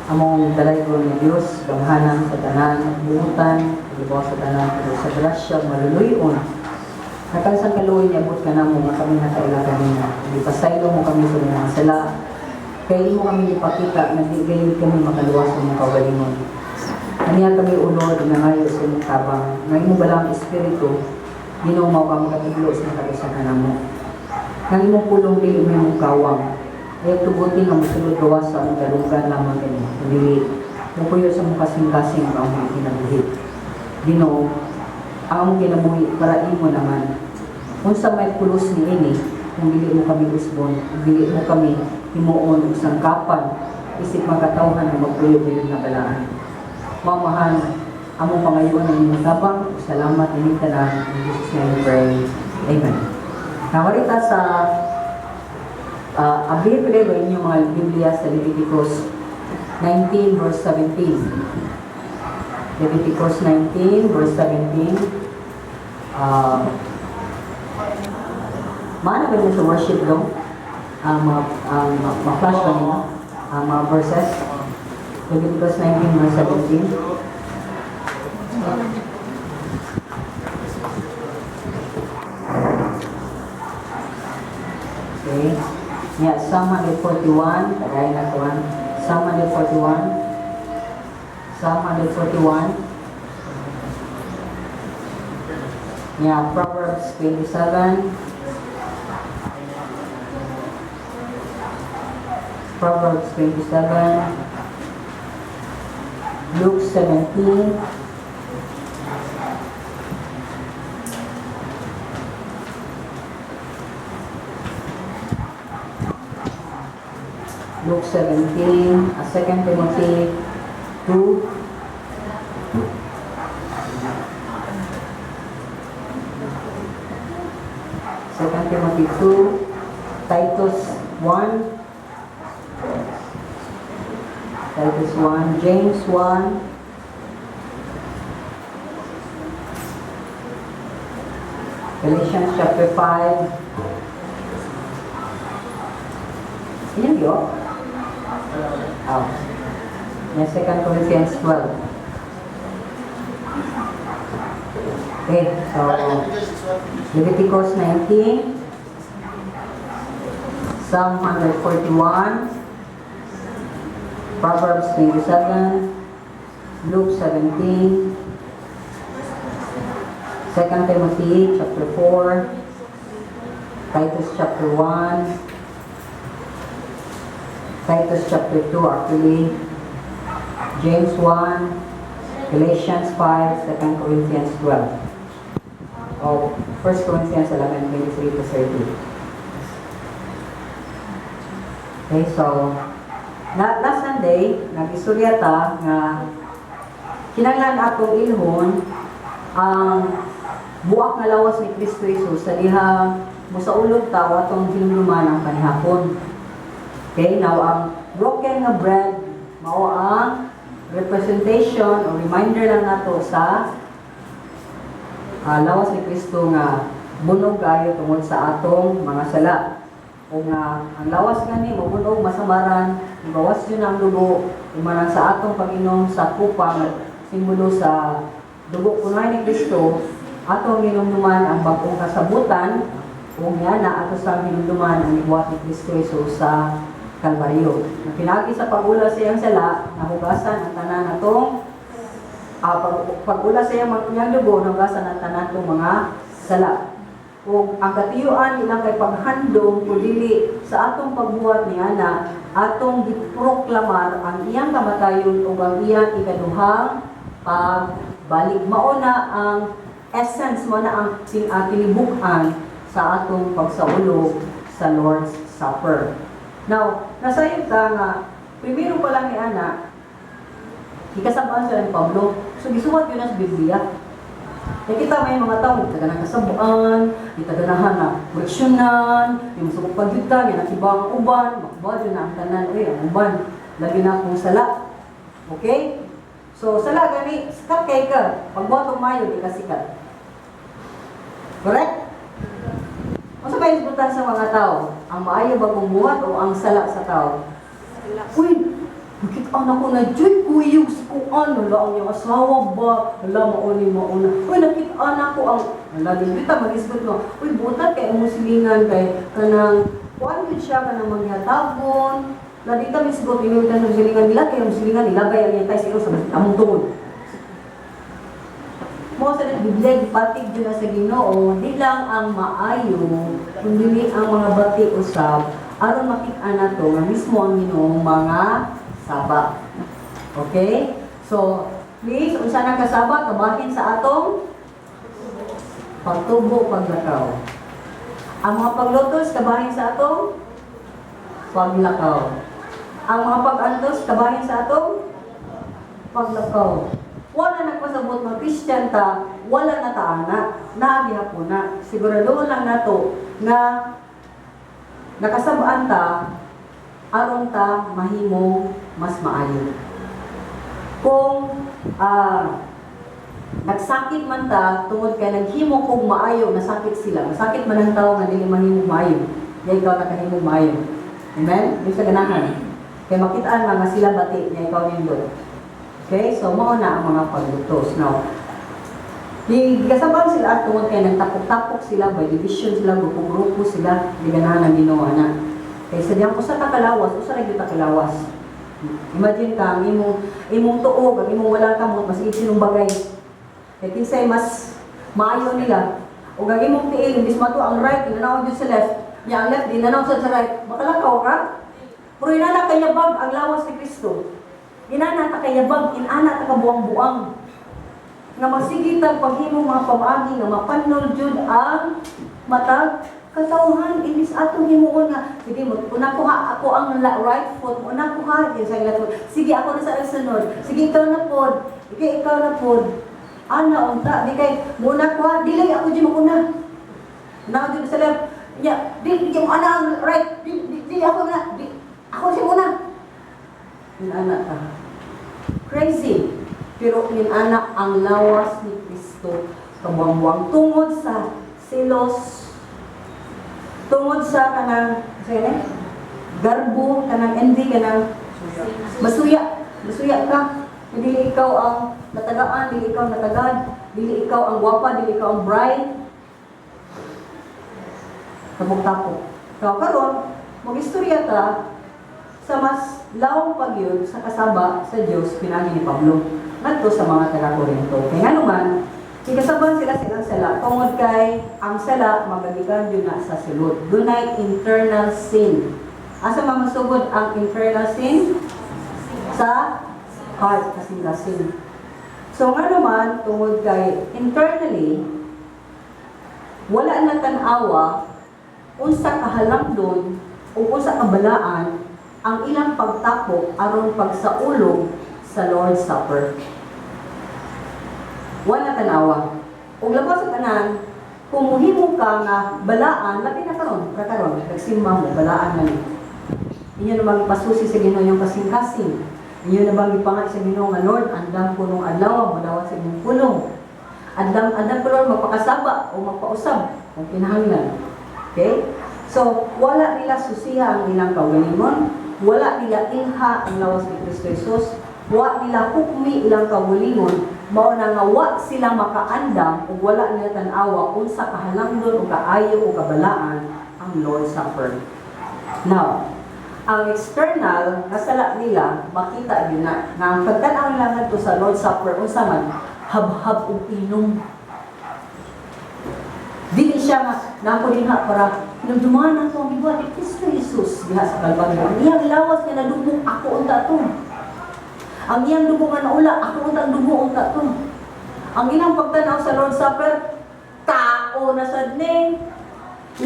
Among dalaygon nga Dios, gamhanan sa tanan, buutan, ibaw sa tanan, pero sa grasya maluluyon. Nakansang kaluoy niabot ka namo nga kami nakaila kanimo. Gipasaylo mo kami sa mga sala. Kay imo kami ipakita nga di gayud kami makaluwas sa imong kaugalingon. Aniya kami ulod nangayo sa imong tabang. Nga imo balaang espiritu, Ginoo, mao ka makatudlo sa nakausa kanamo. Nang imong pulong dili may mong kawang. Ayaw tuguti nga mosulod gawas sa among dalunggan lamang kini. Kundi mupuyo sa among kasing-kasing ang among kinabuhi. Ginoo, ang among kinabuhi para imo naman. Unsa may pulos niini kung dili mo kami usbon, kung dili mo kami himuon og sangkapan isip makatawhan nga magpuyo gayud nga balaan. Mamahan, among pangayoon ang inyong tabang. Salamat inyong tanan. In Jesus' name we pray. Amen. Nawarita sa ablihin ko ba inyong mga Biblia sa Leviticus 19 verse 17. Leviticus 19 verse 17. Maano ba sa worship dong? Ang mga ang ma-flash ba ninyo? Ang mga verses? Leviticus 19 verse 17. Okay. Yeah, Psalm 141, kagaya na kuan. Psalm 141. Psalm 141. Yeah, Proverbs 27. Proverbs 27. Luke 17. Luke 17, 2 Timothy 2. 2 Timothy 2, Titus 1, Titus 1, James 1, Galatians chapter 5. Iyan yun? Oh. Yan, 2 Corinthians 12. Okay, so Leviticus 19, Psalm 141, Proverbs 27, Luke 17, 2 Timothy chapter 4, Titus chapter 1, Titus chapter 2 actually, James 1, Galatians 5, 2 Corinthians 12. O 1 Corinthians 11, 23 to 30. Okay, so, na, last Sunday, nag-istorya ta nga kinahanglan atong ilhon ang buak nga lawas ni Kristo Jesus sa diha mosaulog ta o atong hinumduman ang panihapon. Okay, now ang broken nga bread mao ang representation o reminder lang nato sa lawas ni Kristo nga bunog kayo tungod sa atong mga sala. O nga ang lawas gani mabunog masamaran, gawas yun ang dugo, humanan sa atong pag-inom sa kupa nga simbolo sa dugo kunoy ni Kristo, atong hinumduman ang bag-ong kasabutan ug nga na ato sa hinumduman ang gibuhat ni Kristo Jesus sa Kalbaryo. Na pinagi sa pag-ula sa iyang sala, nahugasan ang tanan natong pag-ula sa iyang dugo, nahugasan ang tanan natong mga sala. Ug ang katiyuan ilang kay paghandom kung dili sa atong pagbuhat ni ana, atong giproklamar ang iyang kamatayon ug ang iyang ikaduhang pagbalik. Mao na ang essence, mao na ang tinibuk-an sa atong pagsaulog sa Lord's Supper. Now, nasayod ta nga primero pa lang ni ana, gikasab-an sila ni Pablo. So gisuwat yun na sa Biblia. Kaya kita may mga tao, di taga kasabuan, di taganahan na koreksyonan, di masukog pagyuta, yan nakiba ang uban, makuba yun na ang tanan, uy, ang uban, labi na akong sala. Okay? So, sala gani, sikat kay ka. Pagbuhat og mayo, di ka sikat. Correct? Unsa ba hisgutan sa mga tao? Ang maayo ba kung buhat o ang sala sa tao? Uy, Nakita na ko na joy kuyog si kuan, wala ang iyang asawa ba, wala mauni mauna. Uy, nakita na ko ang, wala din kita magisgot no. Uy, butat kay imong silingan kay kanang kuan yun siya kanang manghatagon. Na di ta misgot ingon ta sa silingan nila kay ang silingan ilabay ang iyang tay sa among tungod. Mo sa Biblia gipatig jud na sa Ginoo, di lang ang maayo kundi ang mga bati usab aron makit-an nato nga mismo ang Ginoo mga saba. Okay? So, please, unsa na kasaba kabahin sa atong pagtubo, paglakaw. Ang mga paglutos kabahin sa atong paglakaw. Ang mga pag-antos kabahin sa atong paglakaw. Wala nagpasabot mga Christian ta, wala na taana, naagihapon na. Sigurado lang nato nga nakasabaan ta aron ta mahimo mas maayo. Kung nagsakit man ta tungod kay naghimo kog maayo, nasakit sila. Masakit man ang tao nga dili mahimo maayo. Ya ikaw nakahimo maayo. Amen? Di sa ganahan. Kay makitaan man nga sila bati niya ikaw nindot. Okay? So mao na ang mga paglutos. Now, di kasaban sila tungod kay nagtapok-tapok sila, by division sila, grupo-grupo sila, di ganahan ang Ginoo ana. Kay sa diyang usa ka kalawas, usa ra gyud ka kalawas. Imagine ka ang imong imong tuog, ang imong wala kamot, mas sinong bagay. Kay kinsay mas maayo nila. Ug ang imong tiil, imbis mato ang right, inanaw gyud sa left. Ya ang left, inanaw sa right. Makalakaw ka? Pero inana kayabag ang lawas ni Kristo. Inana ta kayabag, inana ta kabuang-buang. Nga masigitag paghimo mga pamaagi nga mapanol jud ang matag katawhan imbis atong himuon nga sige mo una ko ha ako ang right foot, una ko ha yun sa left foot, sige ako na sa sunod, sige ikaw na pod, sige ikaw na pod, ana unta di kay muna ko ha dili ako jud makuna na jud sa left nya di di mo ana ang right, di, di, di ako na di ako si muna ana ta crazy. Pero inana ang lawas ni Kristo kabuang-buang tungod sa selos, tungod sa kanang sa garbo, kanang envy, kanang masuya, masuya ka. Dili ikaw ang natagaan, dili ikaw natagad, dili ikaw ang gwapa, dili ikaw ang bright. Tapok-tapok. So karon, mag-istorya ta sa mas lawom pagyud sa kasaba sa Dios pinagi ni Pablo ngadto sa mga taga-Korinto. Kay nganuman, ikasaban sila silang sala tungod kay ang sala magagikan jud na sa sulod. Dunay internal sin. Asa man masugod ang internal sin? Sa heart, kasing-kasing. So nga naman, tungod kay internally, wala na tan-awa unsa kahalamdon o unsa kabalaan ang ilang pagtapok aron pagsaulog sa Lord's Supper. Wala tanawa. Ug labaw sa tanan, kung muhimo ka nga balaan, labi na karon, karon, nagsimba mo, balaan na ni. Inyo na bang ipasusi sa Ginoo yung kasing-kasing? Inyo na bang ipangay sa Ginoo nga Lord, andam ko nung adlaw, modawat sa inyong pulong. Andam, andam ko Lord, magpakasaba o magpausab kung kinahanglan. Okay? So, wala nila susiha ang ilang kaugalingon, wala nila ilha ang lawas ni Kristo Jesus, wa nila hukmi ilang kaugalingon, mao na nga wa sila makaandam ug wala nila tan-awa unsa kahalangdon o kaayo o kabalaan ang Lord's Supper. Now, ang external nga sala nila makita gyud na nga ang pagtan-aw nila ngadto sa Lord's Supper unsa man habhab og inom. Dili siya nga nako dinha para hinumduman ako ang gibuhat ni Kristo Jesus diha sa Kalbaryo. Ang iyang lawas nga nadugmok, ako unta to. Ang iyang dugo nga naula, ako unta ang dugo unta to. Ang ilang pagtanaw sa Lord's Supper, tao na sad ni,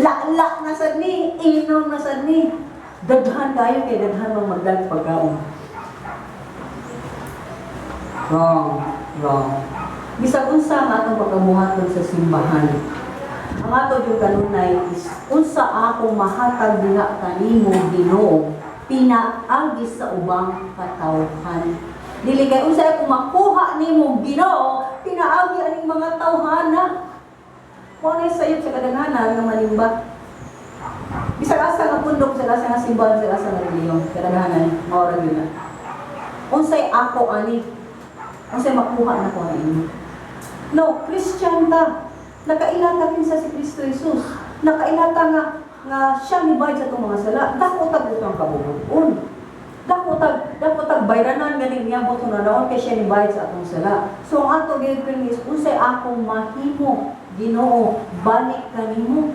lala na sad ni, inom na sad ni. Daghan kayo kay daghan mang magdag pagkaon. Wrong, wrong. Bisag unsa ang atong pagkabuhaton sa simbahan. Ang ato yung kanunay is unsa akong mahatag diha kanimo Ginoo pinaagi sa ubang katawhan. Dili kay unsa akong makuha nimo Ginoo pinaagi aning mga tawhana. Mao na sayop sa kadaghanan nga manimba. Bisag asa nga pundok, bisag asa nga simbahan, bisag asa nga relihiyon, kadaghanan mao ra gyud na. Unsay ako ani? Unsay makuha nako ani? No, Christian ta. Nakaila ta kinsa si Kristo Jesus. Nakaila ta nga siya ni bayad sa atong mga sala. Dako tag utang kabubut-on. Dako tag bayranan ganing niabot na kay siya ni bayad sa atong sala. So ang ato gyud is, unsay akong mahimo, Ginoo, balik kanimo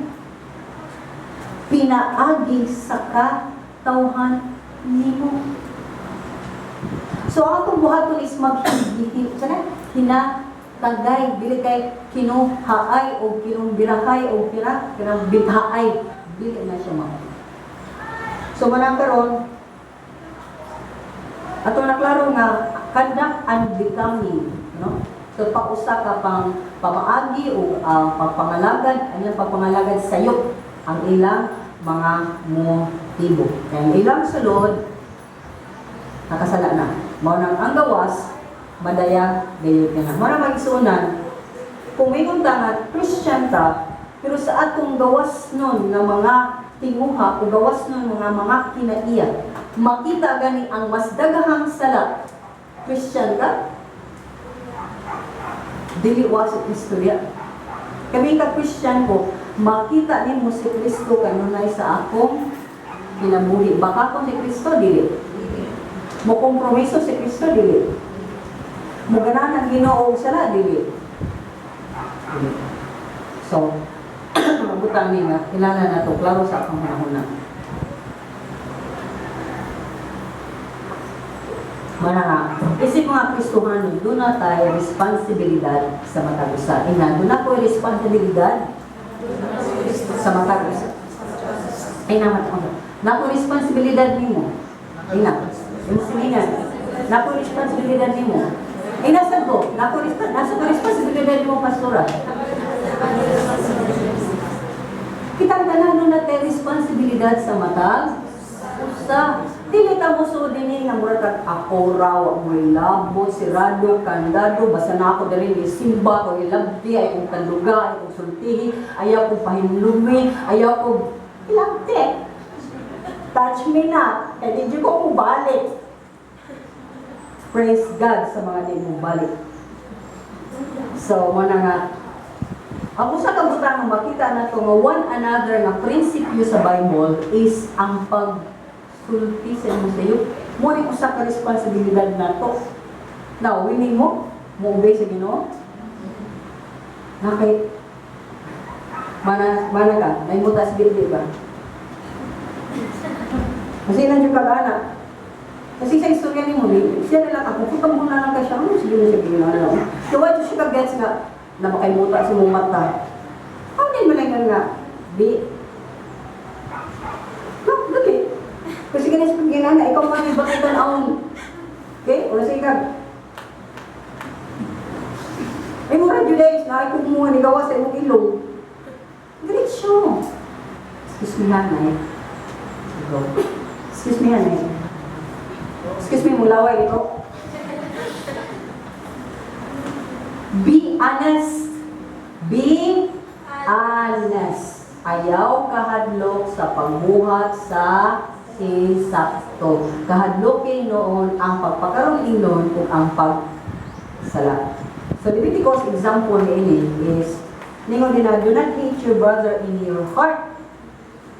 pinaagi sa katawhan nimo. So ang atong buhaton is maghihim, sana hinatagay, dili kay kinuhaay o kinumbirahay o kina kanang bithaay, dili na siya mao. So manang karon ato na klaro nga conduct unbecoming, no? So pausa ka pang pamaagi o pagpangalagad, ang ilang pagpangalagad, sayop ang ilang mga motibo. Kaya ang ilang sulod nakasala na. Mao nang ang gawas madayag gayud ka na. Mao nang magisuonan, kung mingon ta nga Christian ta, pero sa atong gawas nun nga mga tinguha o gawas nun mga kinaiya, makita gani ang mas daghang sala, Christian ka? Dili wa si Kristo ya. Kami ka Christian ko, makita nimo si Kristo kanunay sa akong kinabuhi. Baka ko si Kristo, dili. Mo kompromiso si Kristo, dili. Mo ganahan ang Ginoo og sala, dili. Dili. So, mabutang ni nga, kilala na to, klaro sa akong panahon na. Mana nga, isip mga Kristohanon, duna tay responsibilidad sa matag usa. Ina, duna ko'y responsibilidad sa matag usa. Ay, naman ako. Nako responsibilidad nimo. Ina, imo silingan. Nako responsibilidad nimo. Ay, nasa ko. Nasa ko responsibilidad nimo, pastora. Kitang tanan duna tay responsibilidad sa matag usa. Dili ta mo suod dinhi nga mura kag ako ra wa mo'y labot, sirado, kandado, basta na ako diri ni simba ko ilabti, ay kong kanduga, ay kong sultihi, ayaw kong pahinlumi, ayaw kong ilabti. Touch me not, kay di ko mo balik. Praise God sa mga di mo balik. So, mao na nga, ang usa ka butang nga makita nato nga one another nga prinsipyo sa Bible is ang pagsulti sa imong sayo. Mo ni usa ka responsibilidad nato. Now, willing mo mo obey sa Ginoo? Na kay mana mana ka, naimuta sa Biblia ba? Kasi ilan yung kag-anak. Kasi sa istorya ni mo, siya na lang ako, kung mo na lang ka siya, ano, sige na siya, ginoo na lang. So, why siya ka-gets nga, na makaimuta sa mong mata? How din man lang nga, bi? No, dali. Kasi ganun sa pag-ginana, ikaw man yung bakit ang. Okay? O sige ka. Ay mo radyo days, na kung mo ni gawa sa imong ilong. Diretso. Excuse me, nanay. Go. Excuse me, nanay. Excuse me, mulaway ito. Be honest. Be honest. Ayaw kahadlok sa pagbuhat sa insakto. Kahadlokin noon ang pagpakaroon noon ug ang pagsala. So Leviticus example niini is ningon din na, do not hate your brother in your heart.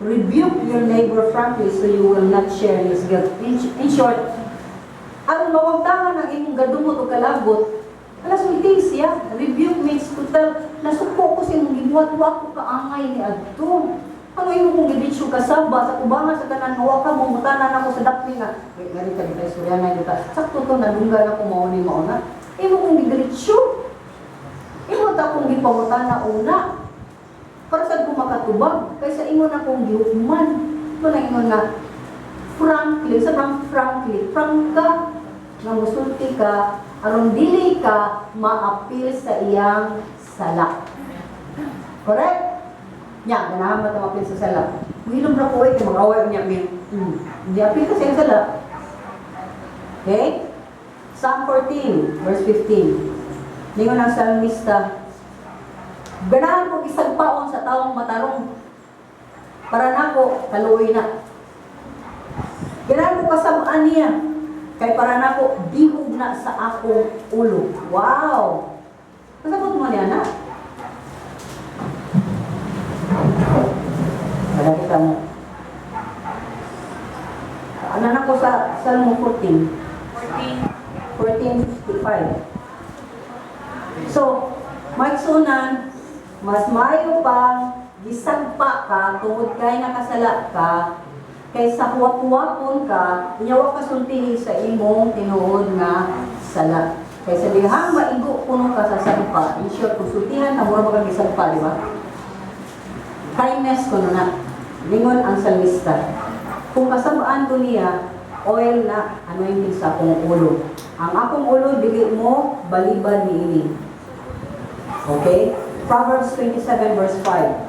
Rebuke your neighbor frankly so you will not share his guilt. In short, aron mawagtangan ang imong gadumot o kalagot, alas sulti siya. Rebuke means to tell, nasuko ko sa imong gibuhat, wa ko kaangay ni adto. Ano imo kong giditsyo kasaba sa kubangan sa tanan, wa ka mo mutanan ako sa dapli nga. Wait, gani ka dito, istorya na dito. Sakto to, nadunggan ako mao ni mao na. Imo kong gidiretso. Imo ta kong gipangutana una. Para sad ko makatubag kaysa ingon akong gihukman. Mo na ingon nga frankly, sa frank, frankly, frank ka nga musulti ka aron dili ka maapil sa iyang sala. Correct? Nya, ganahan ba ta maapil sa sala? Muhilom ra ko eh, kay mag-away niya mi. Di apil ka sa iyang sala. Okay? Psalm 14, verse 15. Ningon ang psalmista, ganahan ko isagpaon sa taong matarong. Para nako, kaluoy na. Ganahan ko kasabaan niya. Kay para nako bihog na sa akong ulo. Wow! Kasabot mo niya na? Wala kita mo. Ano na ko sa Salmo 14? 14. 14:55. So, maigsunan, mas maayo pa gisagpa ka tungod kay nakasala ka kaysa huwap-huwapon ka, unya wa ka sultihi sa imong tinuod nga sala. Kaysa dihang maigo kuno ka sa sagpa, in short, kung sultihan ka, mura ba kang gisagpa, di ba? Kindness kuno na. Lingon ang salmista. Kung kasabaan ko niya, oil na anointing sa akong ulo. Ang akong ulo, dili mo balibad niini. Okay? Proverbs 27 verse 5.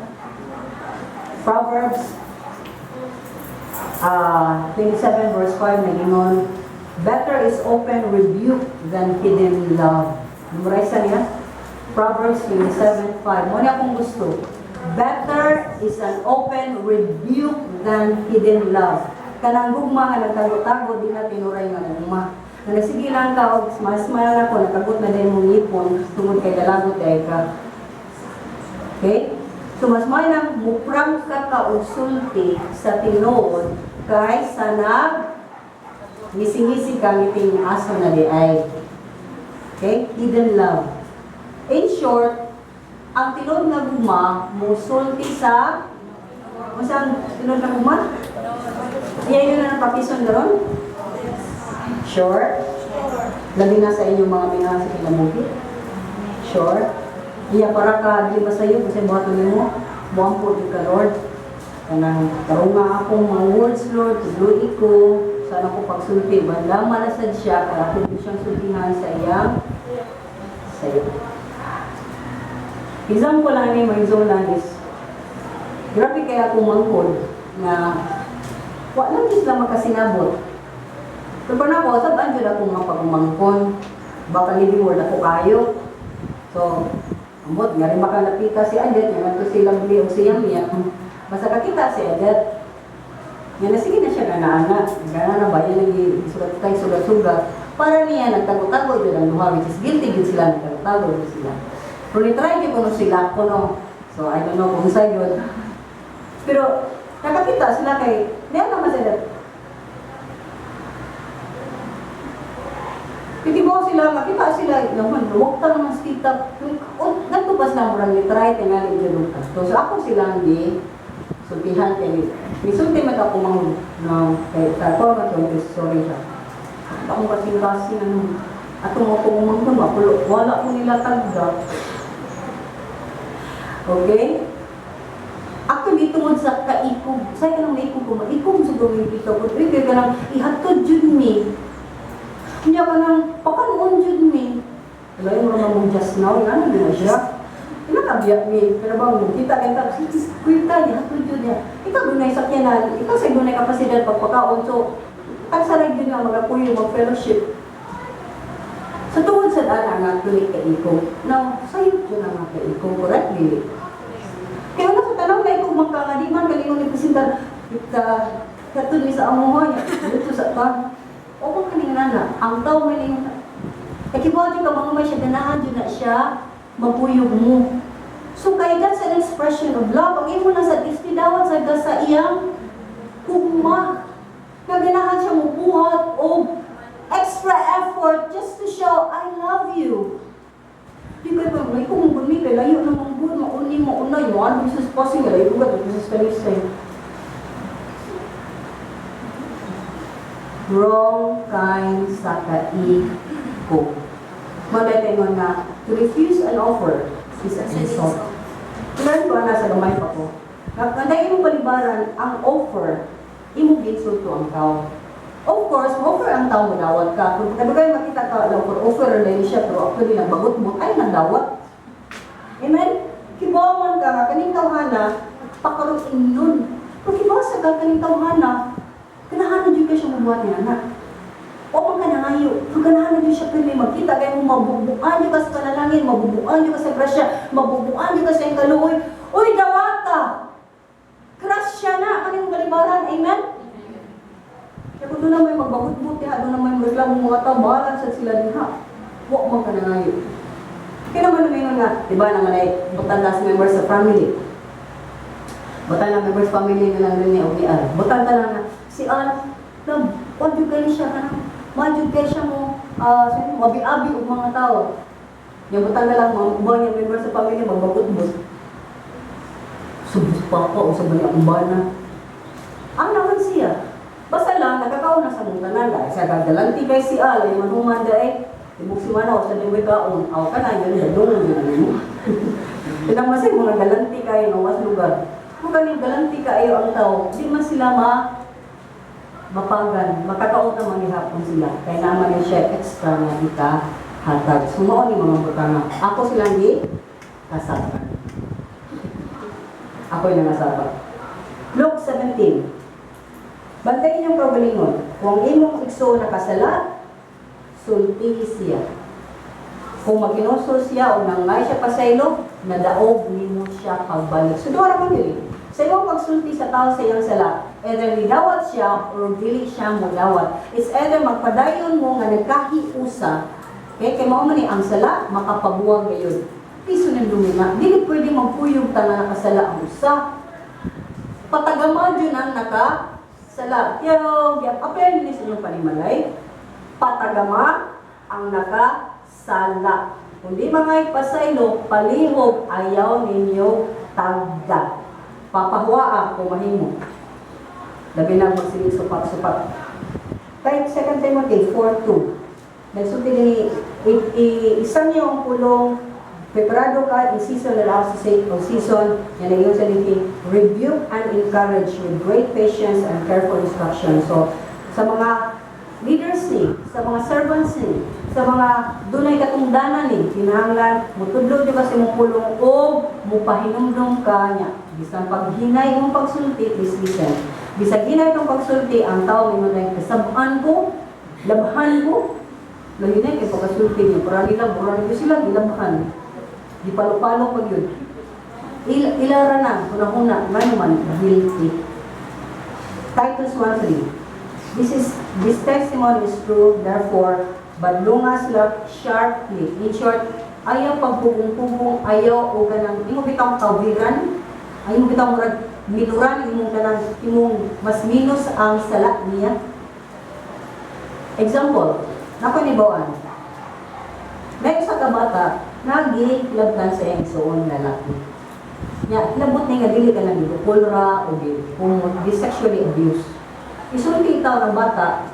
Proverbs 27 verse 5 nagingon, "Better is open rebuke than hidden love." Memorize niya? Proverbs 27:5. Mo niya akong gusto. Better is an open rebuke than hidden love. Kanang gugma nga nagtago-tago, di na tinuray nga gugma. Nga nagsige lang ka og smile-smile lang ko, nakagot na din mong ngipon tungod kay dalagot ay ka. Okay? So mas may nang muprangka ka og sulti sa tinuod kaysa nag ngisi-ngisi ka ngiting aso na di ay. Okay? Hidden love. In short, ang tinuod nga gugma musulti sa unsa ang tinuod nga gugma? Iya yun na ang papison karon? Sure? Labi na sa inyong mga minahal sa kinabuhi? Sure? Iya para ka di masayo kasi buhaton nimo, muampo jud ka, Lord. Kanang tarunga akong mga words, Lord, tudloi ko sana ko pagsulti banda malasad siya kaya ako siyang sultihan sa iyang sayo. Example lang ni mga lang is grabe kaya akong mangkod nga wa lang gid sila magkasinabot. Pero pa nako, sabaan jud ako mga pagumangkon. Baka living word ako kayo. So, ambot, nga rin makalapita si Adet, nga ngadto si Lovely o si Yam. Basta kakita si Adet, nga na sige na siya ganaana. Gana na ba, yan lagi sugat kay sugat-sugat. Para niya, nagtago-tago yun ang duha, which is guilty yun sila, nagtago-tago yun sila. Pero ni-try yun kuno sila, kuno. So, I don't know kung sa yun. Pero, nakakita sila kay, niya naman sila, hindi mo sila, makita sila, naman, luwag ta naman sa tita. Oh, nagto ba sila murang ni-try, tingali dyan ka. So, ako sila hindi, sultihan kay, misulti man ako mang, no, kay, ako man to, sorry siya. Akong kasing-kasing, ano, atong ako umangkon, mapulo, wala ko nila tagda. Okay? Actually, tungod sa kaikog, sa ka nang maikog ko, maikog sa gawin dito, kung uy, kaya ka nang ihatod jud mi. Hindi ka nang pakanuon jud mi. Wala yung mga mong just now, nga na siya. Inakabiyak mi, pero bang kita kita, kuya, ihatod jud niya. Ikaw gunay sakyanan, ikaw sa gunay kapasidad pagpakaon, so, tagsaray jud nga magapuyo, mag-fellowship. Sa tungod sa dana nga actually kaikog. Now, sayo jud na nga kaikog, correct dili? Kaya wala sa tanong na ikaw magkangadiman, kalingon ni presentar, kita, katun ni sa amuha niya, dito sa ta. O kung kaning nana, ang tao may lingon. Kaya ka mga may siya, ganahan yun na siya, mabuyog mo. So kay that's an expression of love. Ang imo na sa dawat sa sa iyang gugma. Naganahan siya mubuhat o extra effort just to show, "I love you." Di kay ba, may kung guni kay layo namang gud, mauni mauna, yung ano sa passing, layo ka, tapos sa kalisay. Wrong kind sa kaikog. Malay tayo na to refuse an offer is an insult. Learn ko na sa gamay pa ko. Kanday imong balibaran ang offer, imong ginsulto ang tao. Of course, offer ang tao, madawat ka. Kung kadugay makita ka, offer, offer na siya, pero actually nagbagot mo, ay nagdawat. Amen? Kibaw man ka nga, kaning tawhana, pakarong ingon. Pero kibaw sa ka, kaning tawhana, ganahan na jud ka siya mabuhat niya, anak. O man ka nangayo, pero ganahan na jud siya pirmi magkita, kaya mo mabubuan jud ka sa panalangin, mabubuan jud ka sa grasya, mabubuan jud ka sa iyong kaluoy. Uy, dawata! Grasya na, kaning balibaran, amen? Kaya kung doon na may Magbabot-bot diha, doon naman reklamo mga tao, bahala sa sila diha. Wa man ka nangayo. Kaya naman naman nga, di ba naman ay butan sa members sa family. Butan na members family na lang rin ni og ni Al. Butan ta lang na si Al, love, wag jud kayo siya kanang ma jud kayo siya mo, mabi-abi og mga tao. Yung butan na lang mga uban niya members sa family magbabot-bot. Subos pa o sa banya umbana. Ang naman siya. Basta lang, nakakaon na sa mong tanan. Dahil sa gagalanti kay si Al, ay manuman dahil, tibok si Manaw, sa liway kaon, aw ka na, yun, dadungan yun, ano mo. Ilang masay, mga galanti kayo, no, mas lugar. Kung kaning galanti kayo ang tao, di man sila mapagan, makakaon na manghihapon sila. Kaya naman yung siya extra nga ika hatag. Sumao ni mga butanga. Ako silang gi kasapan. Ako yung nangasaba. Luke 17. Bantay inyong kaugalingon. Kung imong igsoon nakasala, sultihi siya. Kung maghinulsol siya o nangay siya pasaylo, nadaog nimo siya pagbalik. So, duha ra man dili. Sa imong pagsulti sa tao sa iyang sala, either nidawat siya or dili siya modawat. It's either magpadayon mo nga nagkahiusa, kay kay mao man ni ang sala makapabuwag gayon. Piso ng dumi na. Dili pwede magpuyog ta nga nakasala ang usa. Patagama jud ang nakasala. Pero apply ni sa inyong panimalay, patagama ang nakasala. Kung di mga ipasaylo, palihog ayaw ninyo tagda. Papahuaa kung mahimo. Labi na magsilig supak-supak. Kahit 2 Timothy 4:2. Nagsulti ni isang niyo ang pulong, preparado ka in season and out of season, yan ang iyong saliti, rebuke and encourage with great patience and careful instruction. So, sa mga leaders ni, sa mga servants ni, sa mga dunay katungdanan ni, kinahanglan mutudlo jud ka sa imong pulong o mupahinumdum ka niya. Bisan paghinay imong pagsulti, please listen. Bisag hinay itong pagsulti, ang tao mingon na kasab-an ko, labhan ko, lahi na kay pagkasulti niya, para nila, mura nila sila, gilabhan. Di palo-palo pag yun. Ilara na, hunahuna, nga naman, guilty. Titus 1:3. This testimony is true, therefore, badlunga sila sharply. In short, ayaw pagpugong-pugong, ayaw o ganang, imo bitang kawiran, ayaw mo bitang murag minuran, imong kanang, imong mas minus ang sala niya. Example, nako ni Bawaan. May isa ka bata, nagilabtan sa iyang igsuon lalaki. Nya, labot niya nga dili ka lang gipulra o gi di sexually abuse. Isulti itaw ng bata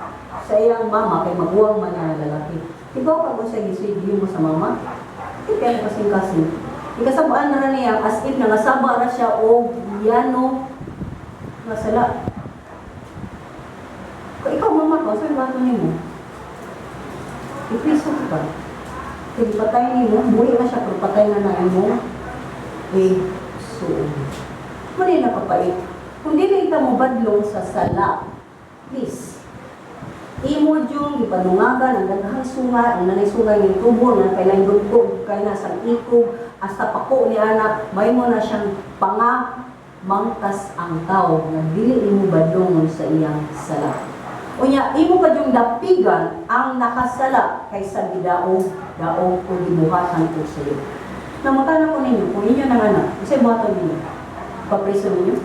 sa iyang mama kay maguwang man niya nga lalaki. Ikaw ka kung sa gisigyo mo sa mama, di kaya kasing-kasing. Ikasabaan na ra niya as if nangasaba ra siya o yano nga sala. Kung ikaw mama ko, saan ba nimo? Ipriso ka pa. Kaya patay nimo, buhi na siya pero patay na na imo. Eh, suon. Muna na papait. Kung dili ka mo badlong sa sala, please, imo yung gipanungagan ang daghang sungay, ang nanay sungay ng tubo, na kailang dugtog, kay na sang ikog, hasta pako ni anak, may mo na siyang panga, mangtas ang tao nga dili imo badlongon sa iyang sala. Unya, imo pa yung dapigan ang nakasala kaysa gidaog, daog o gibuhatan ko sa iyo. Namutana ko ninyo, kung inyo nang anak, unsay buhaton ninyo? Papreso ninyo?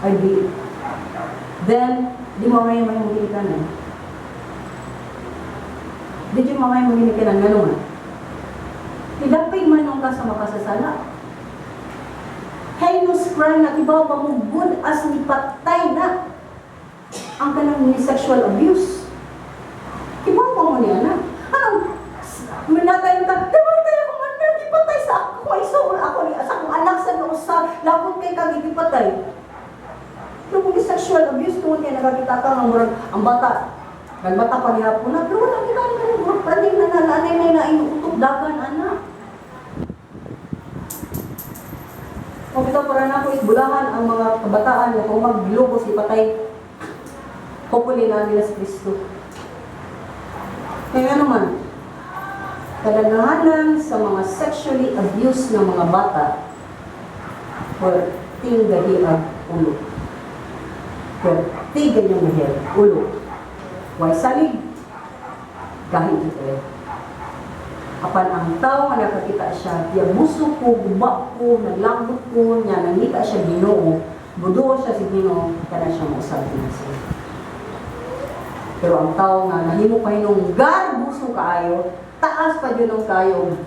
Ay di. Then, di mo ngayon mahimong ginikanan. Di mo ngayon mong ginikanan, ngano man? Idapig man nung ka sa makasasala. Heinous crime na ibaw pa mo good as ni patay na ang kanang ni sexual abuse. Ibaw pa mo niya na. Anong minatay ta? Namatay akong anak, ipatay sa ako. Ay, so, ako ni sa akong anak sa nausa, lakot kay kag ipatay. Pero kung sexual abuse, tungod kay nakakita ka nga murag ang bata, nagbata pa niya po na, pero wala kita na, murag praning na na, anay na na, inuutok dagan, anak. Kung bitaw para na ako isbulahan ang mga kabataan nga kung maglubos ipatay, hopefully na nila si Kristo. Kaya naman, kadaghanan sa mga sexually abused ng mga bata, perting gahi ang ulo. Perti ganyang mahir, ulo. Way salig, gahi jud eh. Apan ang tao nga nakakita siya, giabuso ko, guba ko, naglagot ko, niya, nangita siya Ginoo, muduol siya sa Ginoo, kana siya mausab na siya. Pero ang tao nga nahimo pa hinong garbuso kaayo, taas pa jud ng kayo.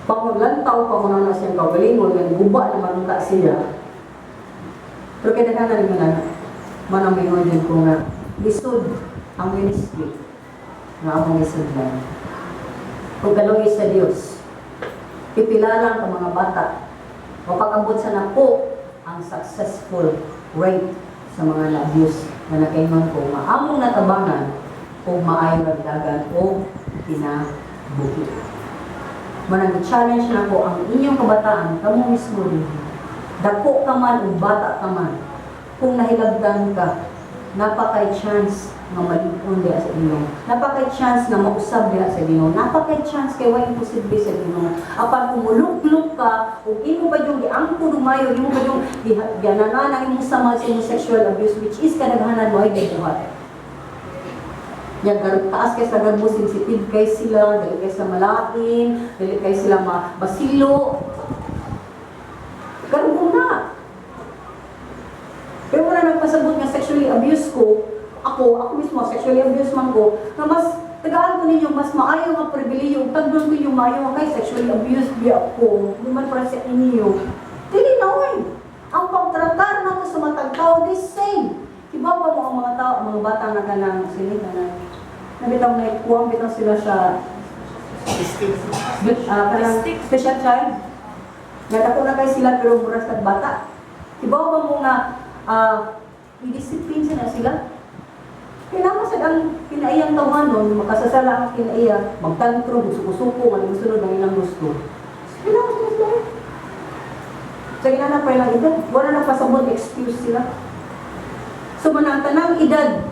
Paglantaw pa mo na siyang kaugalingon, nga guba na manunta siya. Pero kaya daghanan mo na, manang mingon din ko nga, lisod ang ministry nga among isudlan. Kung kaluoy sa Dios, pipila lang ka mga bata, mapakabot sa nako ang successful rate sa mga na-abuse na nakaingon ko nga among natabangan o maayo ragdagan o kinabuhi. Manang challenge na ko ang inyong kabataan, kamo mismo din. Dako ka man o bata ka man, kung nahilabdan ka, napakay chance nga malig-on diha sa Ginoo. Napakay chance nga mausab diha sa Ginoo. Napakay chance kay way imposible sa Ginoo. Apan kung muluklok ka ug imo pa yung giangko dumayo, imo pa yung gananan ang imong sama sa imong sexual abuse, which is kadaghanan mo ay gibuhat. Yang taas kay sa garbo, sensitive kay sila, dali kay sa malain, dali kay sila mabasilo. Garbo na. Pero wala nagpasabot nga sexually abuse ko, ako mismo, sexually abuse man ko, nga mas tagaan ko ninyo, mas maayo nga pribilehiyo, tagdon ko yung maayo nga kay sexually abuse biya ko, di man para sa inyo. Dili na oy. Ang pagtratar nato sa matag tao, the same. Iba pa mo ang mga tao, ang mga bata nga kanang sini kanang nabitaw na ikuwang bitaw sila sa kanang special child. Nga dako na kay sila pero murag sa bata. Iba pa mo nga i-discipline sila sila. Kailangan sa ang kinaiyang tawanon, makasasala ang kinaiya, magtantro, suko-suko, nga musunod ang ilang gusto. Kailangan sila sila. Sa ginana pa ilang edad, wala na pasabot excuse sila. So man ang tanang edad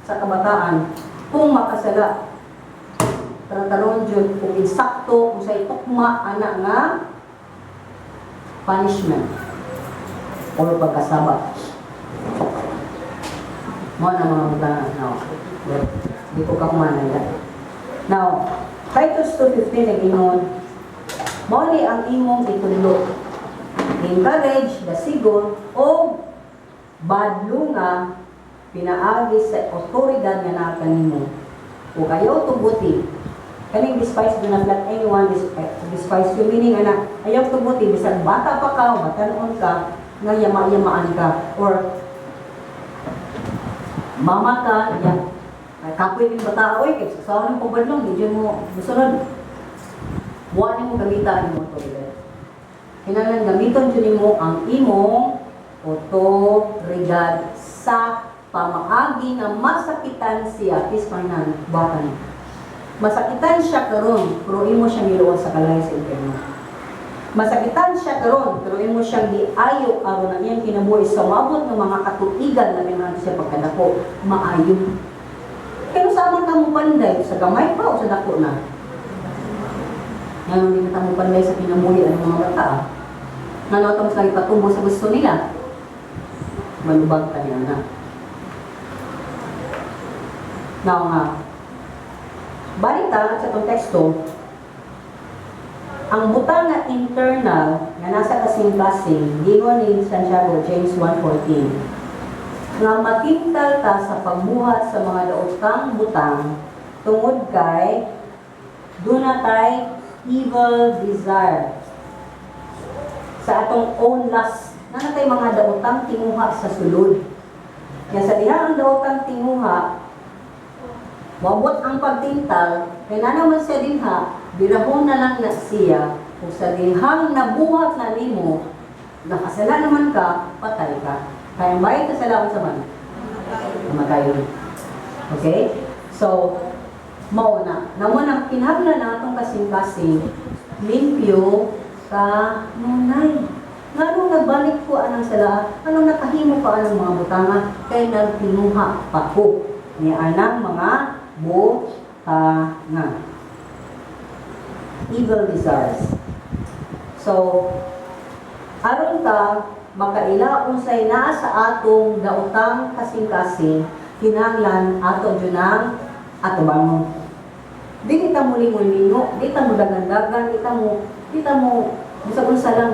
sa kabataan, kung makasala, trataron jud kung insakto, kung sa itukma, ana nga punishment or pagkasaba. Mo na mga butang now. Di ko kahumanan na. Now, Titus 2:15 nag-ingon, mao ni ang imong itudlo. Encourage, dasigon, o badlunga pinaagi sa otoridad nga naa kanimo. O kayo tuguti. Kaning despise, do not let anyone despise you. Meaning, ana, ayaw tuguti, bisan bata pa ka, o batanon ka, nga yama-yamaan ka. Or, mama ka, ya, kapoy ning bata, oy, kay sa ng pabadlong, di mo, musunod. Wa nimo gamita ang imong otoridad. Kinahanglan gamiton jud nimo ang imong otoridad sa pamaagi nga masakitan siya is panan bata ni. Masakitan siya karon pero imo siyang giluwas sa kalayo sa impyerno. Masakitan siya karon pero imo siyang giayo aron ang iyang kinabuhi sa moabot ng mga katuigan na kinahanglan siya pagkadako maayo. Pero sa man ka mo panday sa gamay pa o sa dako na? Ngano di na mo panday sa kinabuhi ang mga bata? Ngano ato mas lagi patubo sa gusto nila? Malubag ka niya na. Now nga, balik ta sa itong teksto, ang butang nga internal nga nasa kasing-kasing, giingon ni Santiago, James 1:14, nga matintal ta sa pagbuhat sa mga daotang butang tungod kay duna tay evil desire sa atong own lust na natay mga daotang tinguha sa sulod. Kaya sa diha ang daotang tinguha, moabot ang pagtintal, kay na naman siya dinha, birahon na lang na siya, kung sa dihang nabuhat na nimo, nakasala naman ka, patay ka. Kaya may kasalanan sa man? Kamatayon. Okay? So, mao na. Namo nang kinahanglan na atong kasing-kasing, limpyo ka nunay. Nganong nagbalik ko anang sala, anong nakahimo pa anang mga butanga, kay nagtinuha pa ko ni anang mga butanga. Evil desires. So, aron ka makaila unsay naa sa atong daotang kasing-kasing, kinahanglan ato jud ang atubangon. Dili ta mo lingon-lingo, di ta mo dagan-dagan, di ta mo bisag unsa lang.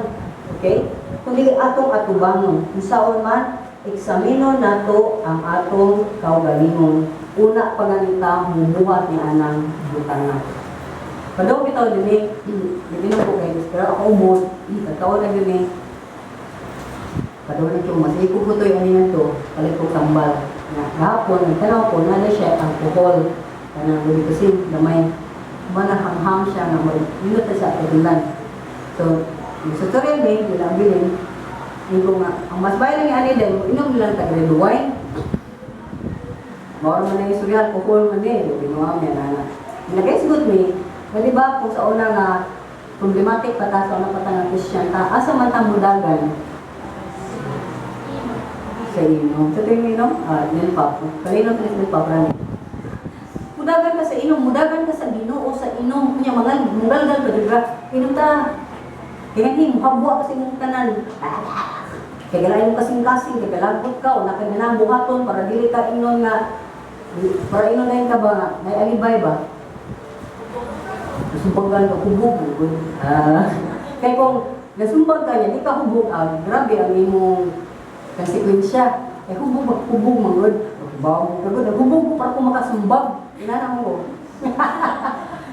Okay? Kundi atong atubangon. Unsaon man, eksaminon nato ang atong kaugalingon. Una pa ganita mubuhat ni anang butanga. Padong bitaw dinhi, giinom ko kay, pero ako umot, tagkaon na dinhi. Padong nito, mas ko ko to'y ani to, palit ko tambal. Na gahapon, nagtanaw ko, na siya alcohol. Kanang kasi gamay, manahanghang siya nga mo, yun sa atulan. So, sa tutorial ni, bilang bilin, ko nga, ang mas bayan lang ani dahil inom lang tag red wine. Mao man ang istorya, alcohol man eh, binuha mi ana. Nagaisgot mi, nga di ba kung sa una nga problematic pa ta, sa una pa ta nga Christian ta, asa man ta mudagan? Sa inom. Sa tuwing inom? Ah, nilpap. Kanino tinis nilpap, rani? Mudagan ka sa inom, mudagan ka sa Ginoo sa inom. Kunya mangal, mugalgal ka diba? Inom ta. Kaya nga muhabwa ka sa imong tanan. Kaya galay mo kasing-kasing, kaya galagot ka, o nakaganang buhaton para dili ka inon nga, para inon na ka ba nga, may alibay ba? Nasumbagan ka, hubog. Ah. Kaya kung nasumbag ka niya, di ka hubog, ah, grabe ang imong konsekwensya. Eh, hubog, hubog, mangod. Bawo ka gud, hubog ko para ko makasumbag. Inana ko.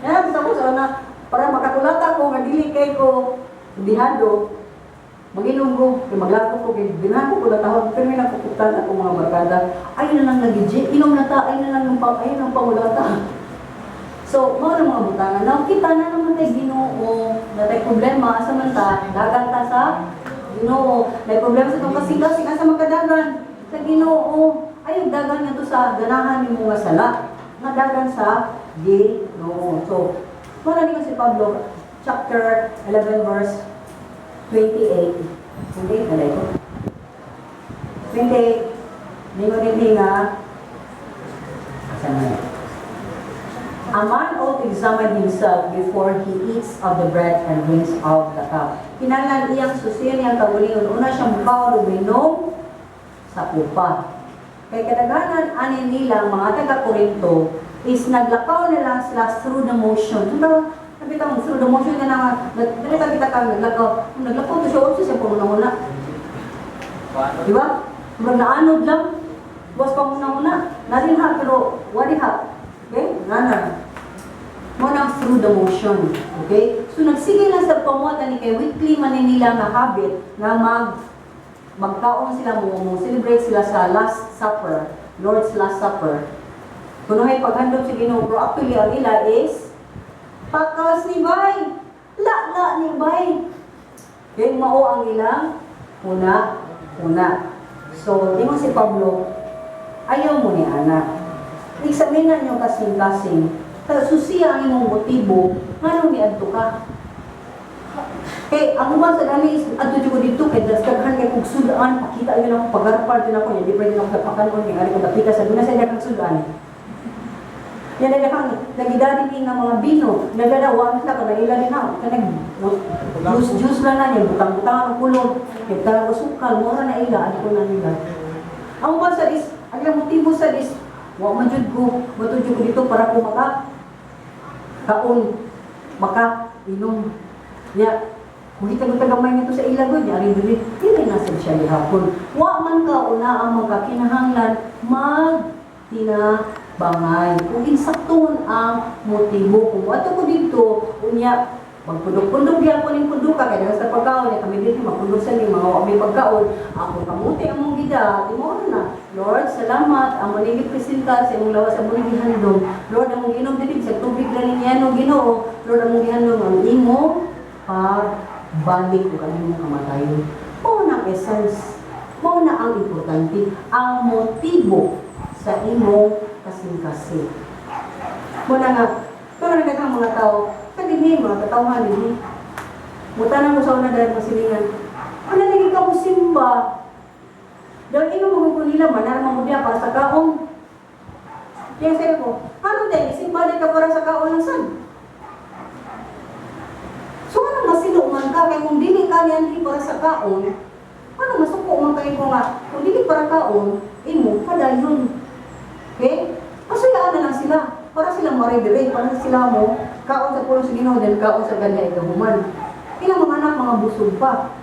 Yan, gusto ko sa una, para makakulata ko, nga dili kay ko, dihado, maginom ko, kay maglako ko, kay binako ko latahon, pero may nakukuptan ako mga barkada, ay na lang nagiji, inom na ta, ay na lang ng pang, ay ng pangulata. So, mao na mga butangan. Now, kita na naman tay Ginoo, na tay problema, asa man ta, dagan ta sa Ginoo. May problema sa itong kasing-kasing, asa magkadagan? Sa Ginoo. Ay, dagan nga to sa ganahan nimo nga sala. Nga dagan sa Ginoo. So, wala ni si Pablo, chapter 11 verse 28. Hindi, nalay ko. 28. Ningon din nga, asa na yun? A man ought to examine himself before he eats of the bread and drinks of the cup. Kinahanglan iyang susiyan iyang kaugalingon. Una siyang mukaon og minom sa kupa. Kay kadaghanan ani nila mga taga Korinto is naglakaw na lang sila through the motion. So, sabi through the motion nga na dali ka kita kang naglakaw. Kung naglakaw to siya, unsa siya panguna-una? Di ba? Murag naanod lang. Buwas panguna-una. Narin ha, pero wadi ha. Okay? Nana. Mo nang through the motion. Okay? So nagsige lang sa pamuhat ani kay weekly man ni nila nga habit nga magkaon sila mo celebrate sila sa Last Supper, Lord's Last Supper. Kunuhay paghandom sa Ginoo, pero actually ang ila is pakas ni bay. La la ni bay. Kay mao ang ilang una una. So, ingon si Pablo, ayaw mo ni ana. Examine nyo kasing-kasing. Susiya ang imong motibo, nganong niadto ka? Kay ang uban sa dali is adto jud ko didto kay das daghan kay kog sudan, pakita yun ako pagarpar din ako, hindi pwede ako pakanon kay ari ko dapita sa duna sa kang sudan. Yan na kang nagidadi ni nga mga bino, nagadawa na ka ila din na kanang juice juice lang na niya, butang-butang ang kulong, kay tara ko sukal, mura na ila, ani ko na nila. Ang uban sa is, ang ilang motibo sa is, wa man jud ko, matud jud ko dito para ko maka kaon, maka inom. Nya, kung kita ko tagamay nito sa ilagod, niya ari diri, dili na sad siya gihapon. Wa man ka una ang magkakinahanglan magtinabangay. Kung insakton ang motibo, kung ato ko dito, unya magpundok-pundok gyapon ning punduka kay dahil sa pagkaon niya kami dito magpundok sa ning mga wa may pagkaon ako kamuti among gida tinuod na. Lord, salamat amo ning gipresentar sa imong lawas, amo ning gihandom. Lord, among ginom dili sa tubig lang niya no Ginoo. Lord, among gihandom ang imo pagbalik ug ang imong kamatayon. Mao na ang essence, mao na ang importante, ang motibo sa imong kasing-kasing. Mao na nga pero nagkatang mga tao kadinhi, mga katawhan dinhi. Mutanan ko sa una dahil masilingan. Ano lagi ka mo simba? Dahil ino mo ko nila, manarama mo diya para sa kaon. Kaya sabi ko, ano tayo, simba din ka para sa kaon ng sad? So ano masilo man ka, kaya kung dili ka niyan para sa kaon, Ano, masuko man kayo ko nga, kung dili para kaon, imo, padayon. Okay? Pasuyaan na lang sila. Para sila maredirect, para sila mo, kaon sa pulong sa Ginoo, then kaon sa ganya ikahuman. Ilang mga anak, mga busog pa.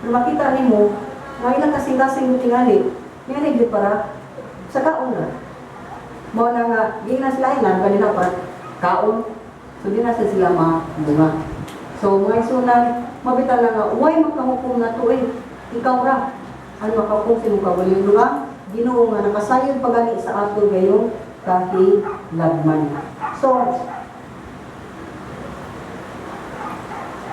Pero makita nimo, nga ilang kasing-kasing tingali, tingali gyud para sa kaon na. Mao na nga, di na sila ilan, kanina para kaon. So di na sila mabunga. So mga isunan, mabita lang nga, why makahukom na to eh? Ikaw ra. Ano makahukom sa imong kaugalingon nga? Ginoo nga nakasayod pa gani sa ato gayong kahilagman. So,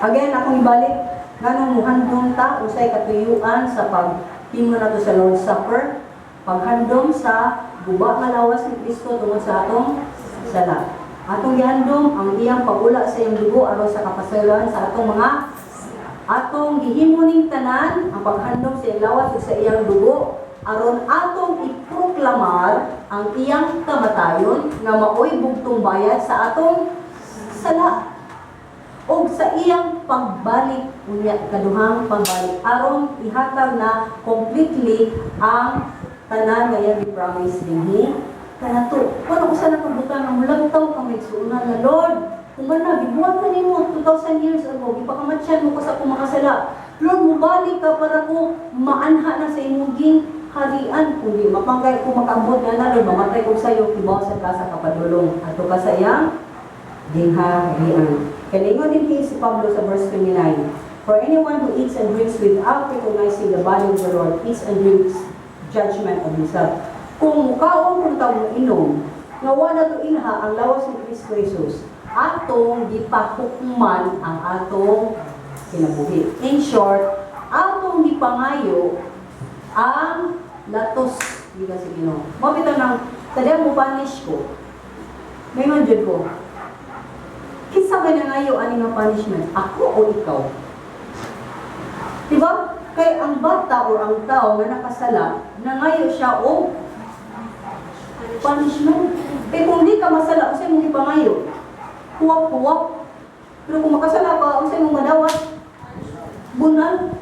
again, akong ibalik, nganong muhandom ta, usay katuyuan sa paghimo nato sa Lord's Supper, paghandom sa guba nga lawas ni Kristo tungod sa atong sala. Atong gihandom ang iyang pagula sa iyang dugo aron sa kapasayloan sa atong mga atong gihimo ning tanan ang paghandom sa iyang lawas ug sa iyang dugo aron atong iproklamar ang iyang kamatayon nga maoy bugtong bayad sa atong sala ug sa iyang pagbalik unya, kaduhang pagbalik, aron ihatag na completely ang tanan nga iyang gi-promise dinhi kanato. Wala ko sa nakabutang ang mulangtaw ka maigsuonan na, "Lord, kung man na gibuhat na nimo 2000 years ago, gipakamatyan mo ko sa akong makasala. Lord, mubalik ka para ko maanha na sa imong gingharian. Kung di mapanggay ko makaabot nga na, Lord, mamatay ko sayo, kibaw sa ka sa kapadulong ato ka sa iyang gingharian." Kaya ingon din si Pablo sa verse 29, "For anyone who eats and drinks without recognizing the body of the Lord eats and drinks judgment on himself." Kung mukaon kung ta mo inom, nga wala to inha ang lawas ni Kristo Jesus, atong gipahukman ang atong kinabuhi. In short, atong gipangayo ang latos gikan sa Ginoo. Mao bitaw nang sa mo punish ko. Mayon jud ko. Kinsa may nangayo ani nga punishment? Ako o ikaw? Diba? Kay ang bata or ang tao nga nakasala, nangayo siya og punishment. Kay kung di ka masala, unsay mong ipangayo? Huwak-huwak. Pero kung makasala ka, unsay mong madawat? Bunal.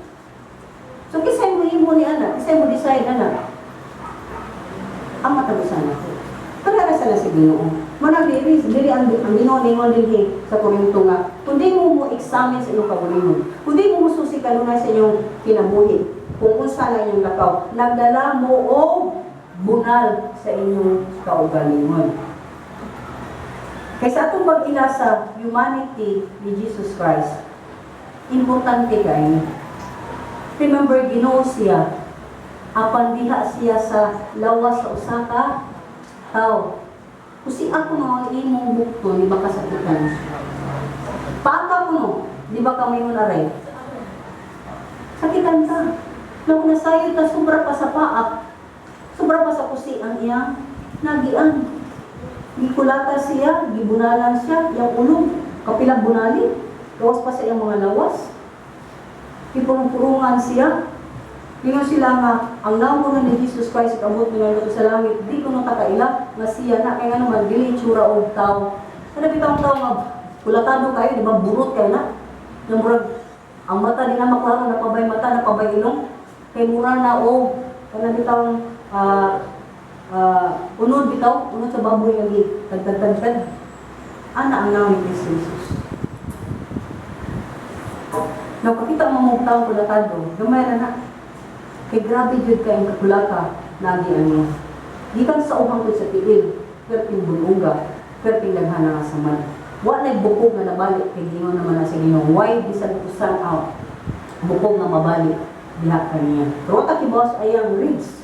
So kisay mo himo ni ana, kisay mo decide ana. Ang matagusan ako. Pero ra sala sa Ginoo. Manang diri diri ang Ginoo ningon dinhi sa Korinto nga kung di mo mo examine sa inyong kaugalingon, kung di mo mususi kanunay sa inyong kinabuhi, kung unsa na inyong lakaw, nagdala mo og bunal sa inyong kaugalingon. Kay sa atong pag-ila sa humanity ni Jesus Christ, importante kay remember, Ginoo siya apan diha siya sa lawas sa usa ka tao. Kusi ako no ang imong bukton, di ba kasakitan? Paka ko no, di ba ka mayon aray? Sakitan ka. Nang nasayod ta sobra pa sa paak, sobra pa sa kusi ang iyang nagian. Gikulata siya, gibunalan siya, iyang ulo, kapilang bunali, gawas pa sa iyang mga lawas. Gipurong-purungan siya. Ingon sila nga, ang nawong ni Jesus Christ abot nila sa langit, di ko ta kaila nga siya na, kay nga naman dili itsura og tao. Kana bitang tao nga kulatado kayo, di ba burot kayo na? Nga murag ang mata di na maklaro, napabay mata, napabay ilong. Kay mura na og kana bitang unod bitaw, unod sa baboy nga gi tagtag. Ana ang nawong ni Kristo Jesus. Nakakita mo mo tao kulatado, gamay ra na. Kay grabe jud kay ang kakulata nagian niya. Gikan sa uhang sa tiil, perting buluga, perting daghana nga samad. Wa nay bukog nga nabalik kay gingon naman na sa Ginoo, why bisan usan out bukog nga mabalik diha kaniya. Pero wa ta kibaw sa iyang ribs.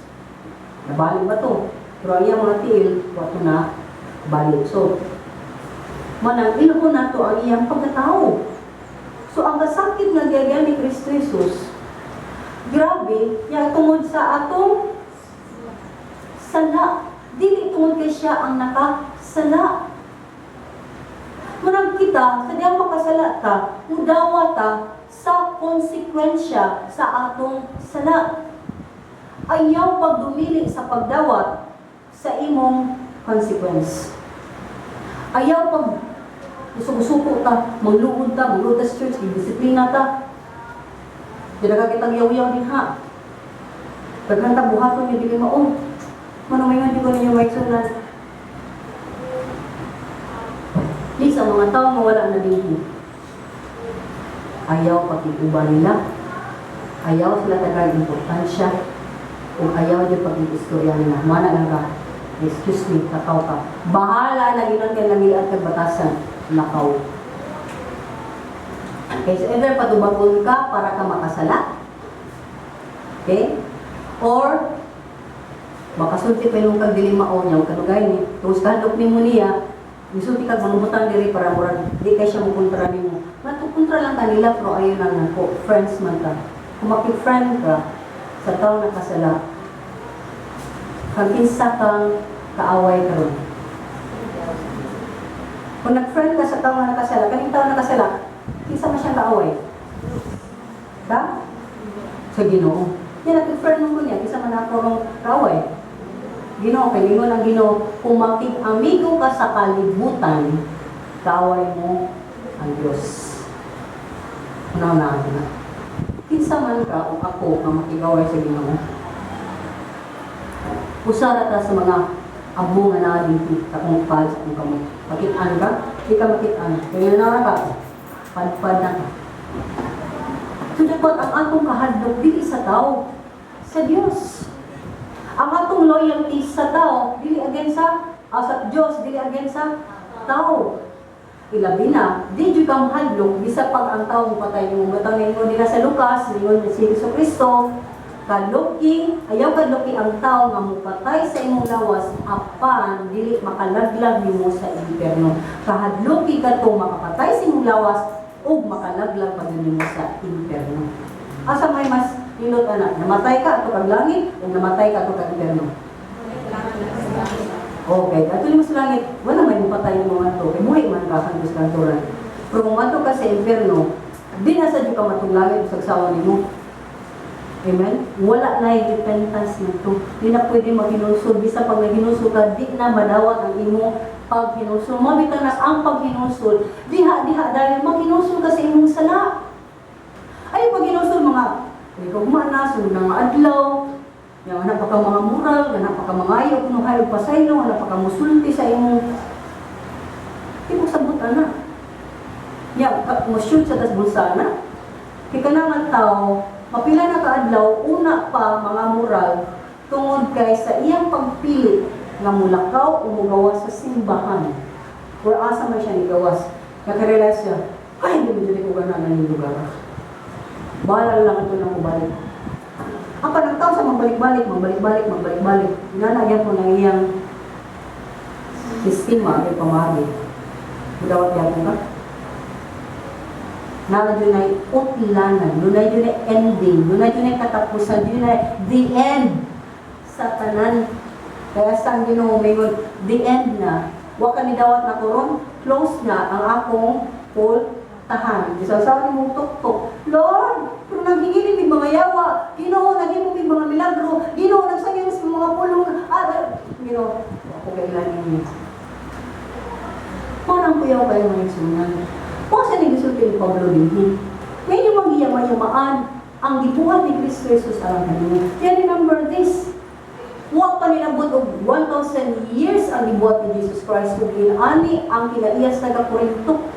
Nabalik ba to? Pero ang iyang mga tiil, wa to na balik. So, manang ilhon nato ang iyang pagkatao. So, ang kasakit nga giagyan ni Kristo Jesus, grabe, ya tungod sa atong sala. Dili tungod kay siya ang nakasala. Manang kita, sa diyang makasala ta, mudawa ta sa konsekwensya sa atong sala. Ayaw pagdumili sa pagdawat sa imong consequence. Ayaw pag usuko ta, mangluod ta sa church, disiplina ta. Di na kitang yaw-yaw din ha. Daghan ta buhaton nga dili mao. Mano may nga ko ninyo, mga igsuonan. Di sa mga tao nga wala na dinhi. Ayaw pakig-uban nila. Ayaw sila tagay importansya. Ug ayaw di pag-istorya nila. Mana lang ka. Excuse me, lakaw ka. Bahala na ginon kay langilan kag batasan. Lakaw. Okay, so either patubagon ka para ka makasala. Okay? Or makasulti pa yung kag dili mao niya, kanugay ni tungod sa hadlok nimo niya, misulti kag mangubutang diri para murag di kay siya mokontra nimo. Matukontra lang kanila, pero ayo lang nako, friends man ta. Kung maki-friend ka sa tao nakasala, kag kinsa kang kaaway karon? Kung nag-friend ka sa tao nga nakasala, kaning tao nakasala, kinsa man siyang kaaway? Ka? Sa Ginoo. Yan, nag-friend mo niya, kinsa man ako rong kaaway? Ginoo, kay lingon ang Ginoo, kung makig-amigo ka sa kalibutan, kaaway mo ang Diyos. Una na na. Kinsa man ka o ako nga makigaway sa Ginoo? Usara ta sa mga abo nga naa dito sa akong pal sa akong kamot. Makitaan ka? Di ka makitaan. Kaya na ka, padpad na ka. So dapat ang atong kahadlok dili sa tao, sa Dios. Ang atong loyalty sa tao dili against sa Dios, dili against sa tao. Ilabi na, di jud ka mahadlok bisa pag ang tao patay nimo. Matang ningon nila sa Lucas, ningon si Jesu Kristo, kaluki, ayaw kaluki ang tao nga mupatay sa imong lawas apan dili makalaglag nimo sa impyerno. Kahadluki ka to makapatay sa imong lawas ug makalaglag pa nimo sa impyerno. Asa may mas nindot ana? Namatay ka ato kag langit ug namatay ka ato kag impyerno? Okay, ato nimo sa langit, wala may mupatay nimo ato kay muhi man ka kan sa kanturan. Pero kung ato ka sa impyerno, di na sa ka matong langit sa sagsawa nimo. Amen? Wala na yung repentance nito. Di na pwede maghinulsol. Bisa pag naghinulsol ka, di na madawat ang imong paghinulsol. Mabita na ang paghinulsol. Diha, diha, dahil maghinulsol ka sa imong sala. Ay, paghinulsol mga, ikaw na, sunod na nga adlaw, yang anak pa ka mga moral, anak pa ka mga ayaw, kuno hayo pasaylo, anak pa ka musulti sa imong, di mo sabot ana. Ya, mo shoot sa tas bulsa na. Kay kanang tao, mapila na kaadlaw, una pa mga moral, tungod kay sa iyang pagpili nga mulakaw o mugawas sa simbahan. Or asa man siya nigawas. Nakarealize siya, "Ay, hindi mo dyan ko ganahan ng lugar. Bahala lang ito na balik." Ang panang tao sa magbalik-balik, magbalik-balik, magbalik-balik, nanagyan ko ng iyang sistema, ay pamagi. Mudawat yapon ka? Na doon ay utlanan, doon ay ending, doon ay katapusan, doon ay the end sa tanan. Kaya sa ang Ginoo mingon, the end na. Wa ka ni dawat na karon, close na ang akong pultahan. Bisan sa nimong tuktok, "Lord, pero nanghingili mig mga yawa. Ginoo, naghimo mig mga milagro. Ginoo, nagsangyan sa mga pulong. Ah, ah." Ginoo, ako kailan ninyo. Parang kuyaw kayo mga igsuonan. Kung sa gisulti ni Pablo dinhi, ngayon yung mga ang gibuhat ni Kristo Jesus alang kanimo. Kaya remember this, wa pa nilabot og 1,000 years ang gibuhat ni Jesus Christ ug ani ang kinaiya sa taga Corinto.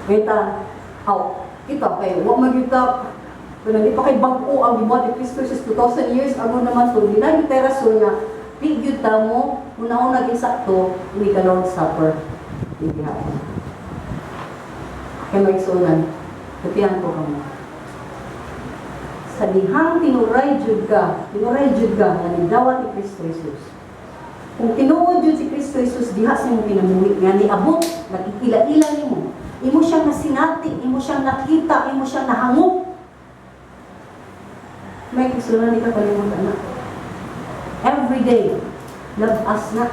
Kita, aw, kita kay wa man gyud ta kung di pa kay bag-o ang gibuhat ni Kristo Jesus 2,000 years ago naman, so di na gyud tay rason nga di gyud ta mo una-una sakto ini ka Lord's Supper. Di gihapon. Kay mga igsuonan, tutihan ko kamo. Sa dihang tinuray jud ka, tinuray jud ka nga nidawat ni Kristo Jesus. Kung tinuod jud si Kristo Jesus diha sa imong kinabuhi nga niabot, nakikila-ila nimo. Imo siyang nasinati, imo siyang nakita, imo siyang nahangop. May igsuonan, di ka kalimot ana. Every day, labas na.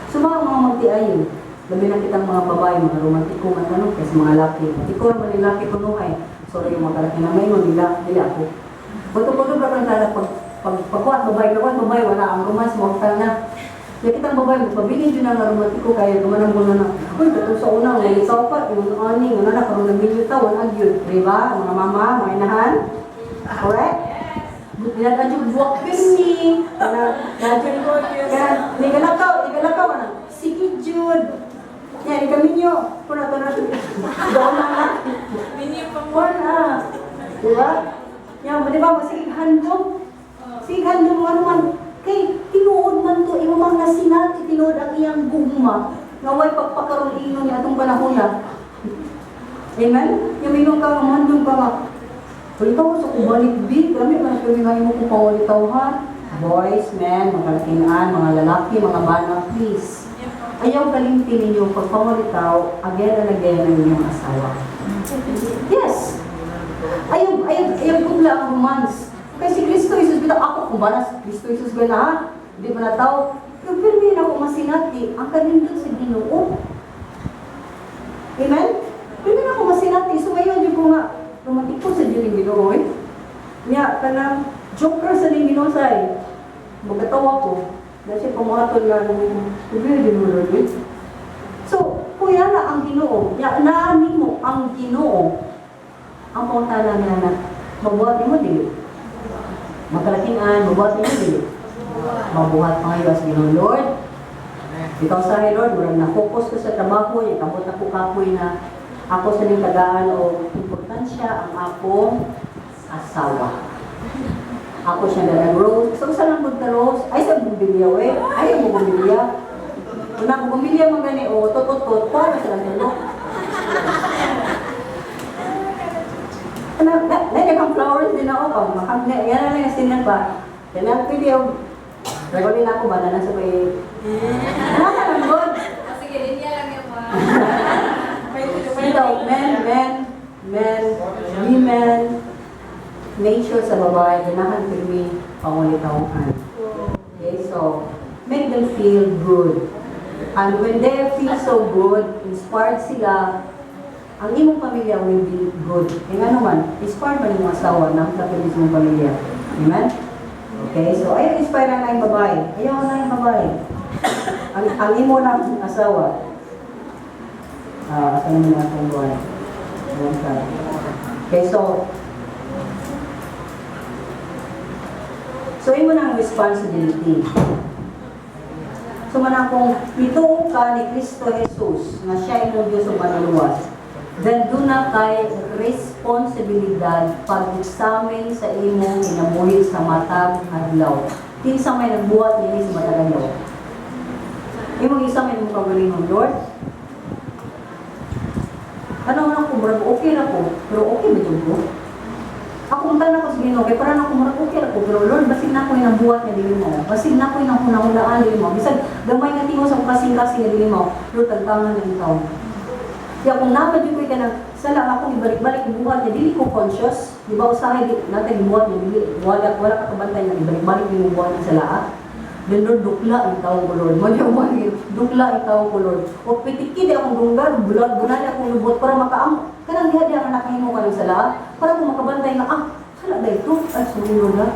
So mga magtiayon, labi na kitang mga babae, mga romantiko man ano, kasi mga laki. Ikaw naman yung laki kunuhay. Sorry yung mga kalaki na may nila, dili ako. Bato-bato ba kang pag pag pagkuat babae, pagkuat babae, wala ang romance, mo na. Kaya kitang babae, magpabilin dyan ang romantiko kaya gumanang mo na, "Uy, katong sa una, nalitaw pa, yung ani, nga na, karon nagmilyo ta, wala gyud." Di ba? Mga mama, mga inahan? Correct? Ginadyo buwak pirmi. Kana na jud kana ni galakaw, ni galakaw na. Sige jud. Ya, ni kami nyo. Kuna to na. Doon na na. Minyo pa mo. Wala. Di ba? Ya, mo di ba mo sige handom. Sige handom ano man. Kay tinuod man to imo mang nasinati tinuod ang iyang gugma nga way pagpakaroon ingon ni atong panahon na. Amen? Yung mingon ka nga handom ka nga. Walitaw sa kubalik bi, kami man kami nga imo kung pawalitawhan. Boys, men, mga kalakian, mga lalaki, mga bana, please. Minyo pa mo. Ayaw kalimti ninyo pagpawalitaw again and again ng inyong asawa. Yes. Ayaw, ayaw, ayaw putla ang romance. Kay si Kristo Jesus, bitaw ako kung bala si Kristo Jesus ba na ha? Hindi pa na tao. Pero pirmi na ako masinati ang kanindot sa Ginoo. Amen? Pirmi na ako masinati. So ngayon, di ko nga, romantic ko sa Diyos yung Ginoo eh. Nya, kanang joker sa ning Ginoo say. Magkatawa ko. Dahil siya pamuhaton nga, hindi din mo Lord eh. So, kuya na ang Ginoo, ya naa mo ang Ginoo. Ang pangutana nga na, mabuhat nimo dili. Magkalakian, mabuhat nimo dili. Mabuhat pa kayo sa Ginoo Lord. Ikaw sa Lord, murag na-focus ko sa trabaho, ya kabot ako kapoy na ako sa ning tagaan o importansya ang akong asawa. Ako siya na rose. So, sa lang ka rose? Ay, sa bumbilya, we. Ay, ang bumbilya. Kung ako bumbilya man gani, o tot, tot, tot, para sa lang no? Ano, na, na, kang flowers din ako, pag makam, na, yan na lang yung sinan ba? Yan lang, pwede yung, regular na ako ba, na nasa may, ano ka lang, God? Ah, sige, linya lang yung mga. Ito, men, men, men, women, nature sa babae, ganahan pirmi pangulitawhan. Okay, so, make them feel good. And when they feel so good, inspired sila, ang imong pamilya will be good. E nga naman, inspired ba imong asawa na ang kapil sa imong pamilya? Amen? Okay, so ayaw inspire na yung babae. Ayaw na yung babae. Ang imo lang asawa. Ah, asa naman akong buwan? Buwan ka. Okay, so imo na ang responsibility. So man akong mituo ka ni Kristo Jesus nga siya imong Diyos ug manluluwas. Then duna kay responsibilidad pag-examine sa imong kinabuhi sa matag adlaw. Kinsa may nagbuhat niini sa matag adlaw? Imong examine imong kaugalingon, Lord. Ano man ako, murag okay na ko, pero okay ba jud ko? Ako unta na ko sa Ginoo, kay para na ako murag okay ra ko, pero Lord, basig na ko yung nabuhat nga dili mo. Basig na ko yung nahulaan dili mo. Bisag gamay nga tingo sa kasing-kasing nga dili mo, Lord, tagtangan ng ikaw. Kaya kung napad yun ko'y kanang sala akong ibalik-balik buhat niya, dili ko conscious, di ba usahay di natin buhat niya, dili, wala, wala ka kabantay na ibalik-balik yung buhat ng sala. Ah. Then Lord, dukla ang tao ko, Lord. Mo mo dukla ang tao ko, Lord. O pitiki di akong dunggan, bulag, bunay akong lubot para makaam. Kanang diha diha nga nakahimo ka ng sala, para kung makabantay nga, ah, sala ba ito? Ay, sorry Lord, ah.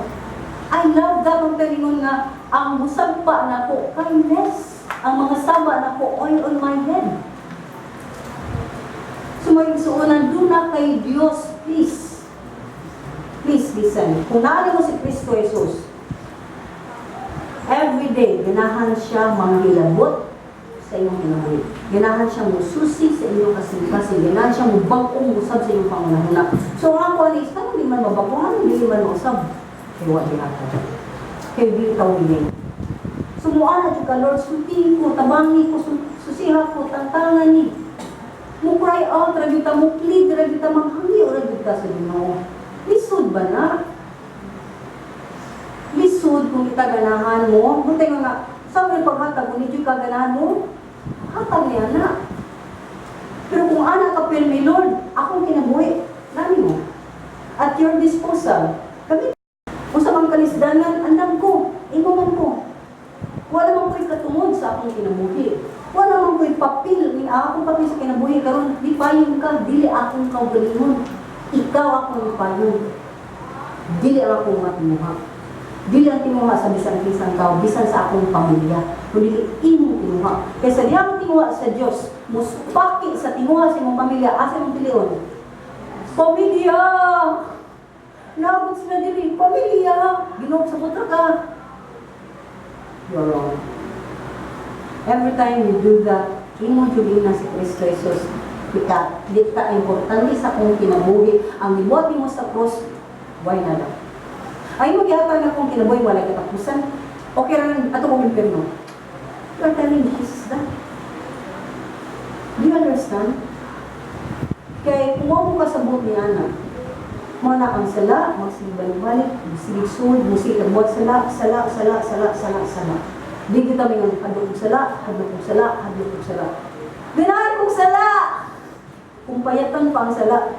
I love that ang kalingon nga, ang musagpa na ko, kindness. Ang mga saba na ko, oil on my head. So may suunan, duna kay Dios, please. Please listen. Kung naano mo si Kristo Jesus, every day, ganahan siya manghilabot sa inyong kinabuhi. Ganahan siya mususi sa inyong kasing-kasing. Ganahan siya mubag-ong usab sa inyong pangunahuna. So ang ako is, kanang di man mabag-o, anong di man mausab? Kay wa di ako. Kay di ka willing. So muana jud ka, Lord, sultihin ko, tabangi ko, susiha ko, tantangan ni. Mo cry out, ra gyud ta, mo plead, ra gyud ta, manghangyo ra gyud ka sa Ginoo. Lisod ba na? Lisod kung itaganahan mo. Buti nga nga, sa mga paghatag, kung hindi ka ganahan mo, hatag niya na. Pero kung ana ka pirmi, Lord, akong kinabuhi, nami mo. At your disposal. Kami, kung sa mang kalisdanan, andam ko, imo man ko. Wala man ko'y katungod sa akong kinabuhi. Wala man ko'y papel, ni akong papel sa kinabuhi. Karon di payon ka, dili akong kaugalingon. Ikaw akong payon. Dili ang akong mga timuha. Dili ang timuha sa bisan kinsang tao, bisan sa akong pamilya. Kundi imong timuha. Kaysa di ang tinguha sa Dios, muspaki sa tinguha sa imong pamilya, asa imong pilion? Pamilya! Naabot sila diri, pamilya, Ginoo sa putra ka. You're wrong. Every time you do that, imo jud na si Kristo Jesus. Kita, di ta importante sa akong kinabuhi. Ang gibuhat nimo sa cross, why na lang? Ay mo gihatag na akong kinabuhi, walay katapusan. Okay ra nang ato kong impierno. You are telling Jesus that. Do you understand? Kay kung mo ka sa buot ni ana, mo na ang sala, magsigig balik-balik, magsigig sud, magsigig buhat sala, sala, sala, sala, sala, sala. Di kita mingon hadlok og sala, hadlok og sala, hadlok og sala. Ganahan kong sala. Kung payatan pa ang sala,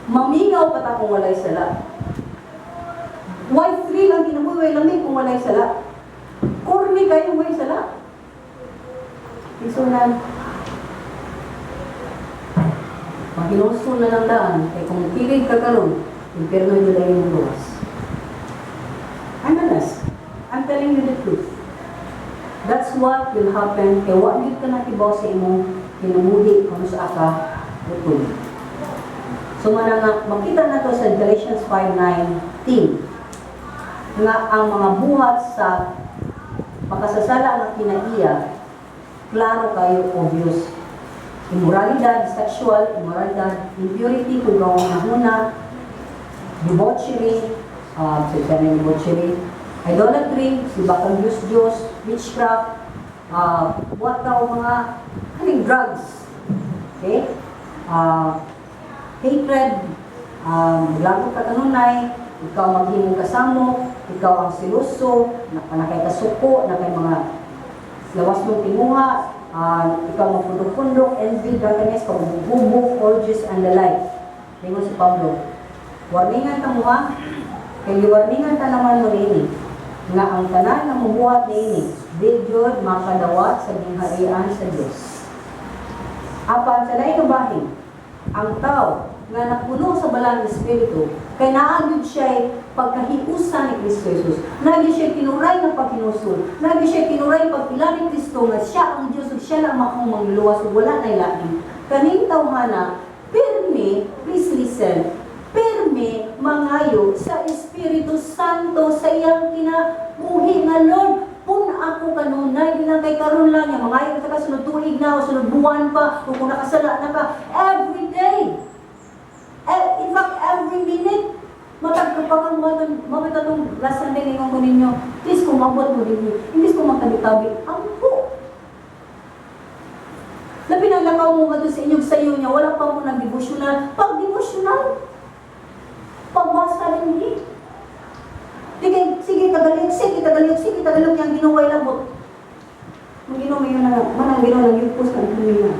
mamingaw pa ta kung walay sala. Why free lang kinabuhi, way lami kung walay sala. Corny kayo way sala. Isunan, mahinulsol na lang daan, kay kung kilig ka karon, impierno yun lang yung luwas. I'm honest. I'm telling you the truth. That's what will happen kay wa gyud ka nakibaw sa imong kinabuhi kung sa ka utod. So mana nga makita na to sa Galatians 5:19 nga ang mga buhat sa makasasala nga kinaiya, klaro kayo, obvious: immoralidad, sexual immoralidad, impurity, kung gawang nahuna, debauchery, sa debauchery, idolatry, si bakang Diyos Diyos, witchcraft, buhat ka o mga kaning drugs, okay? Hatred, lagot ka kanunay, ikaw maghimong kasamo, ikaw ang siluso, na kay kasuko, na kay mga lawas mong tinguha, ikaw magpundok-pundok, envy, drunkenness, pagbububo, orgies, and the like. Lingon si Pablo. Warningan ta mo ha, kay giwarningan ta naman mo niini, nga ang tanan nga mubuhat niini, di jud makadawat sa gingharian sa Dios. Apan sa laing bahin, ang tao nga napuno sa Balang Espiritu, kay naa gyud siya pagkahiusa ni Kristo Jesus. Naa gyud siya tinuray nga paghinulsol. Naa gyud siya tinuray pagpila ni Kristo nga siya ang Dios ug siya lang akong mangluluwas ug wala nay lain. Kaning tawhana, pirmi, please listen, pirmi mangayo sa Espiritu Santo sa iyang kinabuhi nga, "Lord, pun ako kanunay," di lang kay karon lang ya mangayo ka sunod tuig na o sunod buwan pa o kung nakasala na ka, every day. Eh, in fact, every minute, matag kapag ang mga tatong last Sunday ningon ko ninyo, please kung mabot mo din, imbis kung magtabi-tabi, ampo. Labi na lakaw mo nga sa inyong sayo niya, wala pa mo nag-devotional. Pag devotional, pagbasa rin hindi. Di kay, sige, tagalog, sige, tagalog, yung Ginoo ay labot. Ang Ginoo yun na, manang Ginoo nang yupos ng niya.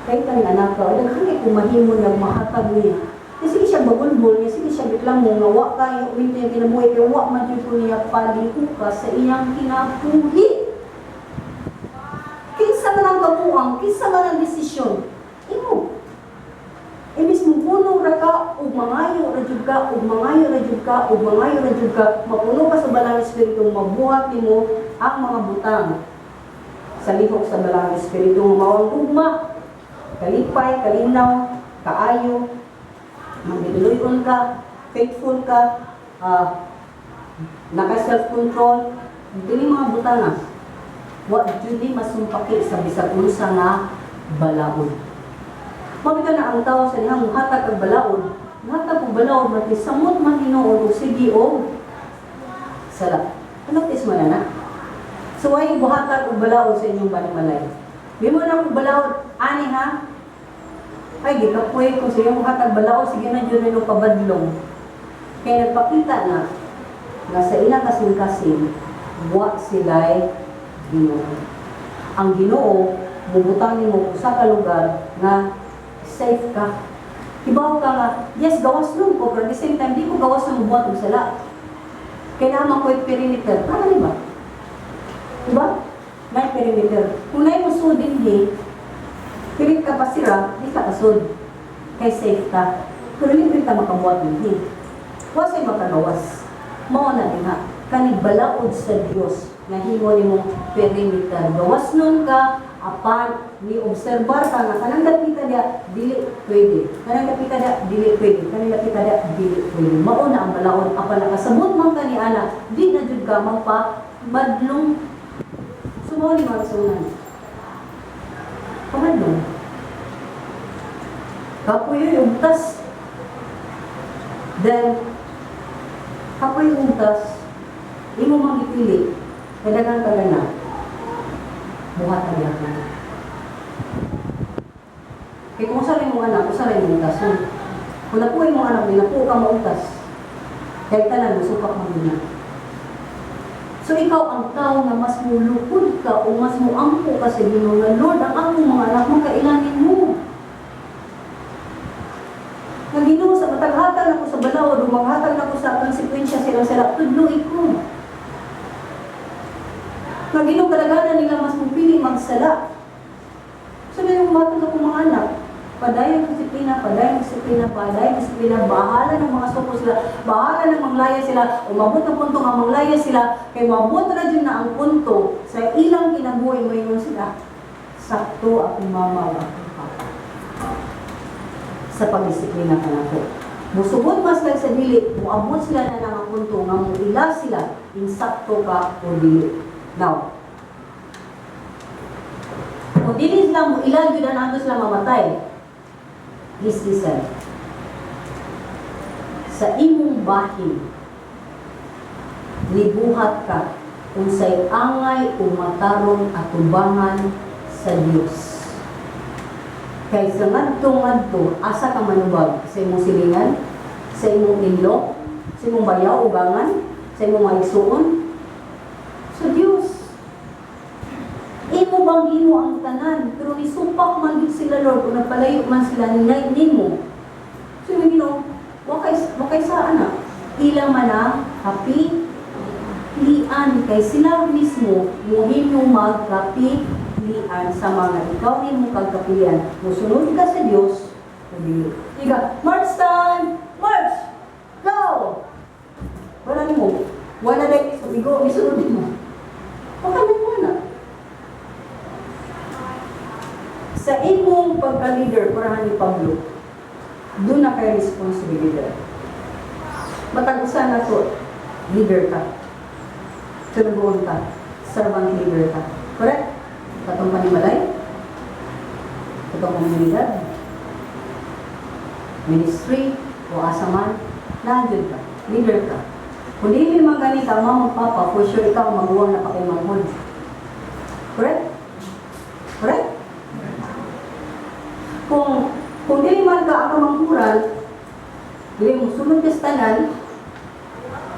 Kahit ang anak ka, daghan kay kung mahimo niya, mahatag niya. Di sige siya bagulbol niya, sige siya reklamo nga wa kayo uminto yung kinabuhi, kay wa man jud ko niya palihuka sa iyang kinabuhi. Kinsa man ang kabuang, kinsa man ang desisyon, imo. Imbis mo puno ra ka ug mangayo ra jud ka ug mangayo ra jud ka ug mangayo ra jud ka, mapuno ka sa Balang Espiritu, mabuhat nimo ang mga butang sa lihok sa Balang Espiritu nga mao ang gugma, kalipay, kalinaw, kaayo, magbiluyon ka, faithful ka, naka self-control, dili mga butang nga. Wa jud ni masumpaki sa bisag unsa nga balaod. Mabita na ang tao sa dihang muhatag og balaod, muhatag og balaod man kay samot man hinuon og sige og sala. Ano tis mo na na? So why buhatag og balaod sa inyong balimalay? Di mo na og balaod ani ha? Ay gikapoy ko sa iyong muhatag balaod, sige na jud nimo pabadlong. Kay nagpakita na nga sa ilang kasing-kasing wa sila'y Ginoo. Ang Ginoo mubutang nimo usa ka lugar nga safe ka. Hibaw ka nga, yes, gawas nun ko, pero at the same time, di ko gawas ng buhat og sala. Kaya naman ko'y perimeter. Tama di ba? Diba? May perimeter. Kung naay musud dinhi, pilit ka pa sira, di ka kasud. Kay safe ka. Pero libre ka makabuhat dinhi. Wasay makagawas. Mao na din ha. Kani balaod sa Dios nga himo nimong perimeter. Gawas nun ka, Apan ni obserbar ka nga kanang dapita dia dili pwede. Kanang dapita dia dili pwede. Kanang dapita dia dili pwede. Mao na ang balaod, apan nakasabot man ka ni ana, di na jud ka magpa badlong. So mao ni mga kasunan. Pabadlong. Kapoy yung ugtas. Then, kapoy yung ugtas, imo mang ipili, kadagan ka na, buhat na gyapon. Kay kung usa rin mong anak, usa rin mong ugtason. Kung napuoy mong anak, di napuo ka maugtas. Kay tanan, musupak mo na. So ikaw ang tao nga mas mulukod ka o mas muampo ka sa Ginoo nga, "Lord, ang akong mga anak makailanin mo." Nga Ginoo, sa mataghatag ako sa balaod o maghatag ako sa konsekwensya silang sila, tudloi ko. Nga Ginoo, kadaghanan nila mas mupili magsala. So may umatod ako mga anak, padayon disiplina, padayon disiplina, padayon disiplina, bahala ng mga suko sila, bahala ng manglaya sila, umabot ang punto nga manglaya sila, kay maabot na dyan na ang punto sa ilang kinabuhi, mayon sila, "Sakto akong mama o akong papa sa pagdisiplina kanako." Musugod mas lang sa dili, muabot sila na nga punto nga muila sila, insakto ka o dili. Now, kung dili sila mo ila gyud na sila mamatay. Please listen. Sa imong bahin, nibuhat ka unsay angay o matarong atubangan sa Dios. Kay sa ngadto ngadto, asa ka manubag? Sa imong silingan, sa imong in-law, sa imong bayaw ugangan, sa imong mga igsuon? Sa Dios. Imo bang himo ang tanan, pero nisupak man gid sila, Lord, o nagpalayo man sila nimo. So yung Ginoo, wakay sa anak. Ila man ang kapilian kay sila mismo muhimo magkapilian sa mga ikaw nimo kagkapilian. Musunod ka sa Dios o dili. Ika, march time! March! Go! Wala nimo. Wala na igo, misunod mo. Baka mo na. Sa imong pagka-leader, para ni Pablo, doon na kay responsibilidad. Matag usa na to, leader ka. Sunugon ka. Servant leader ka. Correct? Katong panimalay? Katong komunidad? Ministry? O asa man? Nandiyon ka. Leader ka. Kung dili man ganita, mama, papa, for sure ikaw ang maguwang na pakimanghod. Correct? Correct? Kung dili man ka ang kamanghuran, dili mo sulod ka sa tanan,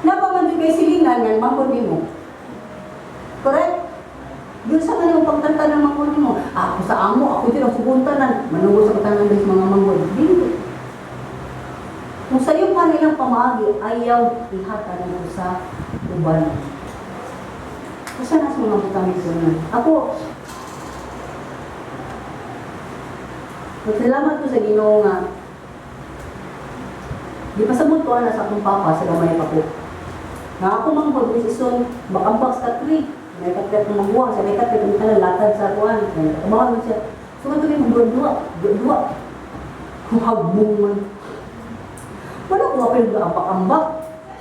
napa man jud kay silingan nga manghod nimo. Correct? Yun sa kaniyang pagtanta ng manghod nimo. Ako sa amo, ako din ang suguntanan. Manugo sa katanan sa mga manghod. Dili. Kung sa'yo pa nilang pamaagi, ayaw ihatag mo sa uban. Usa na sa mga butang ito. Ako, salamat ko sa Ginoo nga di pasabot ko ana sa akong papa sa gamay pa ko. Nga ako manghod which is soon makambak sa katri. May katri akong maguwang, sa may katri kung tanan latad sa kuan. May katrabaho man siya. So kadto may magduwa, duwa. Kung hagbong man. Wala ko apil ambak-ambak.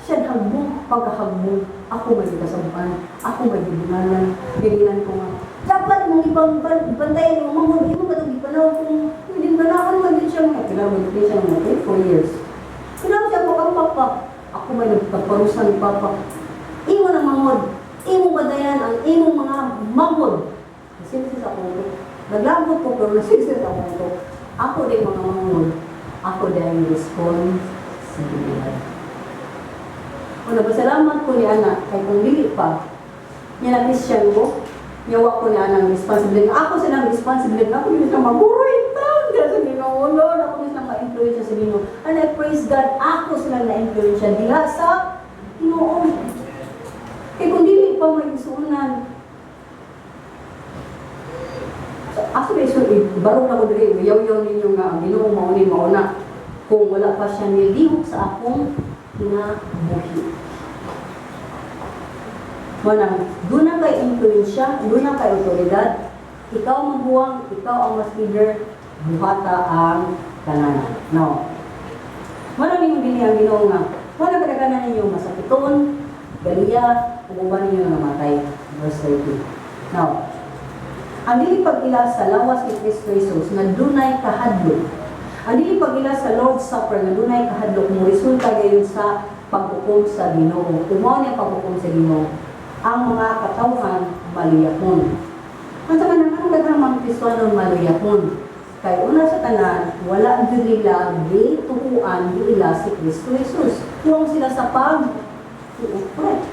Siya hagbong, pagkahagbong, ako may kasabukan, ako may gibunanan, dilinan ko nga. Dapat mong ibang bantayan mo, manghod, imo katong gipanaw kung hindi ganahan man din siya mga, pila mo din siya mga 4 years. Kailangan siya makambak pa. Ako may nagpaparusan ni Papa. Imo na manghod. Imo badayan ang imong mga manghod. Nasisi sa akong to. Naglabot ko pero nasisi sa akong to. Ako din mga manghod. Ako din responsibilidad. Una, pasalamat ko ni anak kay kung dili pa, niya na Christian ko, niya ko ni anang responsibilidad. Ako silang responsibilidad. Ako din silang maguroy taon. Dahil sa Ginoo, Lord, ako din silang ma-influensya sa Ginoo. And I praise God, ako silang na-influensya diha sa Ginoo. Kay kung dili pa may isuunan, so, aso ba iso, barong na ko diri, yaw-yaw ninyo nga ang Ginoo mao ni mao na. Kung wala pa siya nilihok sa akong kinabuhi. Manang, doon na kay influensya, doon na kay otoridad, Ikaw magbuwang, ikaw ang mas leader, buhata ang tanan. No. Wala ninyo dili ang Ginoo nga wala kadaghanan ninyo masakiton, galiya, ug uban ninyo nga namatay. Verse 30. Now, ang dili pag-ila sa lawas ni Kristo Jesus nga dunay kahadlok. Ang dili pag-ila sa Lord's Supper nga dunay kahadlok mo resulta gayon sa paghukom sa Ginoo. Ug mao ni ang paghukom sa Ginoo. Ang mga katawhan maluyahon. Ang sa kanang anong daghang mga Kristiyano maluyahon? Kay una sa tanan, wala gyud nila gituhuan giila si Kristo Jesus. Kuwang sila sa pag correct.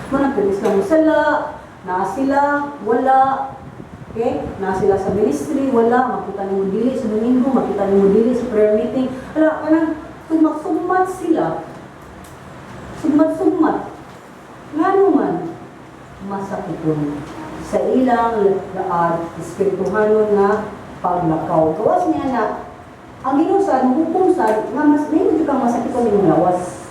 Manang permis lang mo sala, naa sila, wala. Okay? Naa sila sa ministry, wala. Makita nimo dili sa Domingo, makita nimo dili sa prayer meeting. Ala, kanang sugmat-sugmat sila. Sugmat-sugmat. Ngano man, masakiton sa ilang espirituhanon nga paglakaw. Gawas niya na ang Ginoo sad hukom sad nga mas nahimo jud kang masakiton imong lawas.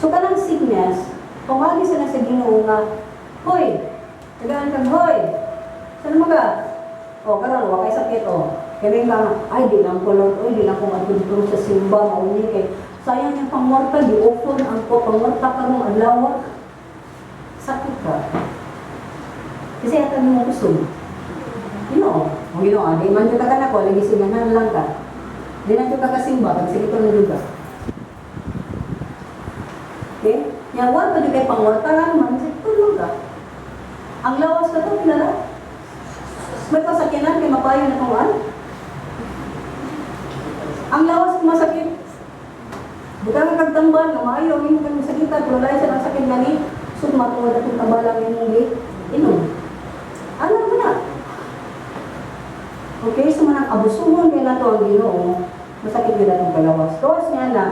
So kanang sickness, pamagi sa na sa Ginoo nga, "Hoy, tagaan kang hoy. Saan mo ka? O, karon wa kay sakit o." Kay ka, "Ay, di lang ko, Lord, oy, di lang ko madudtong sa simba mauni kay sayang yung pangwarta, di offer ang ko pangwarta karong adlaw." Sakit ka. Kasi ata mo kusog. Ginoo, ang Ginoo, di man jud ka kanako, lagi singanan lang ka. Di na jud ka kasimba, kag sige na jud ka. Okay? Nya wa pa jud kay pangwarta nga man, sige lang ka. Ang lawas ka to, kilala? May pasakyanan kay mapayo na tong. Ang lawas kung masakit. Butang kag tambal nga maayo ang imong kanang sakitan, pero lahi sa nang sakit gani, sugmat mo atong tambal ang imong gi inom. Ano mo na? Okay, so manang abusuhon kay nato ang Ginoo, masakit gyud atong kalawas. Gawas niya na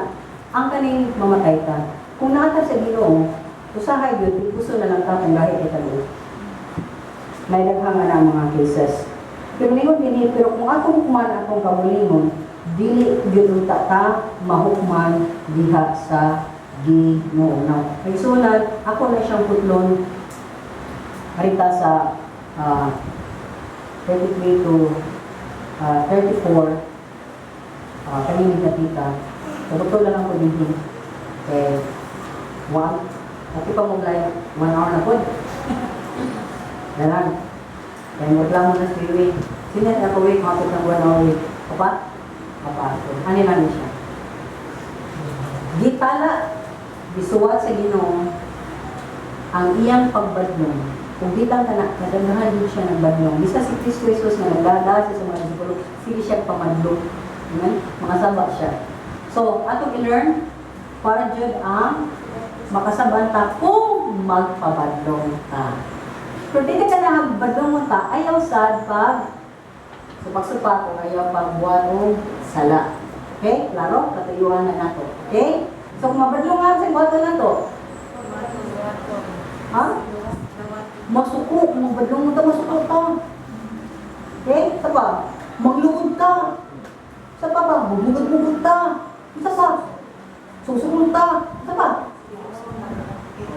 ang kaning mamatay ta. Kung naa ta sa Ginoo, usahay gyud puso na lang ta kung gahi kay tago. May daghang nga na mga cases. Pero ningon dinhi, pero kung atong hukman atong kaugalingon, dili gyud unta ta mahukman diha sa Ginoo. Now, kaigsuonan, ako na siyang putlon arita sa 33 to 34, kaning napita. So, na lang ko dinhi. Eh, one, okay pa mo like, 1 hour na po. Dalan. Kaya mo reklamo na si Wiwi. Sino na ako, wait, makapit ng 1 hour wait. Opa? Opa. So, ano lang siya? Gitala, gisuwat sa Ginoo ang iyang pagbadlong. Kung bitang kana, kadaghan din siya ng badlong. Bisa si Kristo Jesus nga nagdada siya sa mga disipulo, sige siya pamadlong. Amen? Mga saba siya. So, atong i-learn, para jud ang makasaban ta kung magpabadlong ta. Pero di ka na badlong mo ta, ayaw sad pag supak-supak o ayaw pagbuhat og sala. Okay? Klaro? Katuyuan na nato. Okay? So, kung mabadlong nga sa buhaton na to, ha? Masuko, kung mabadlong mo ta, masuko ta. Okay? Sa pa, magluod ta. Sa pa ba, magmugod-mugod ta. Sa pa, susunod ta. Sa pa,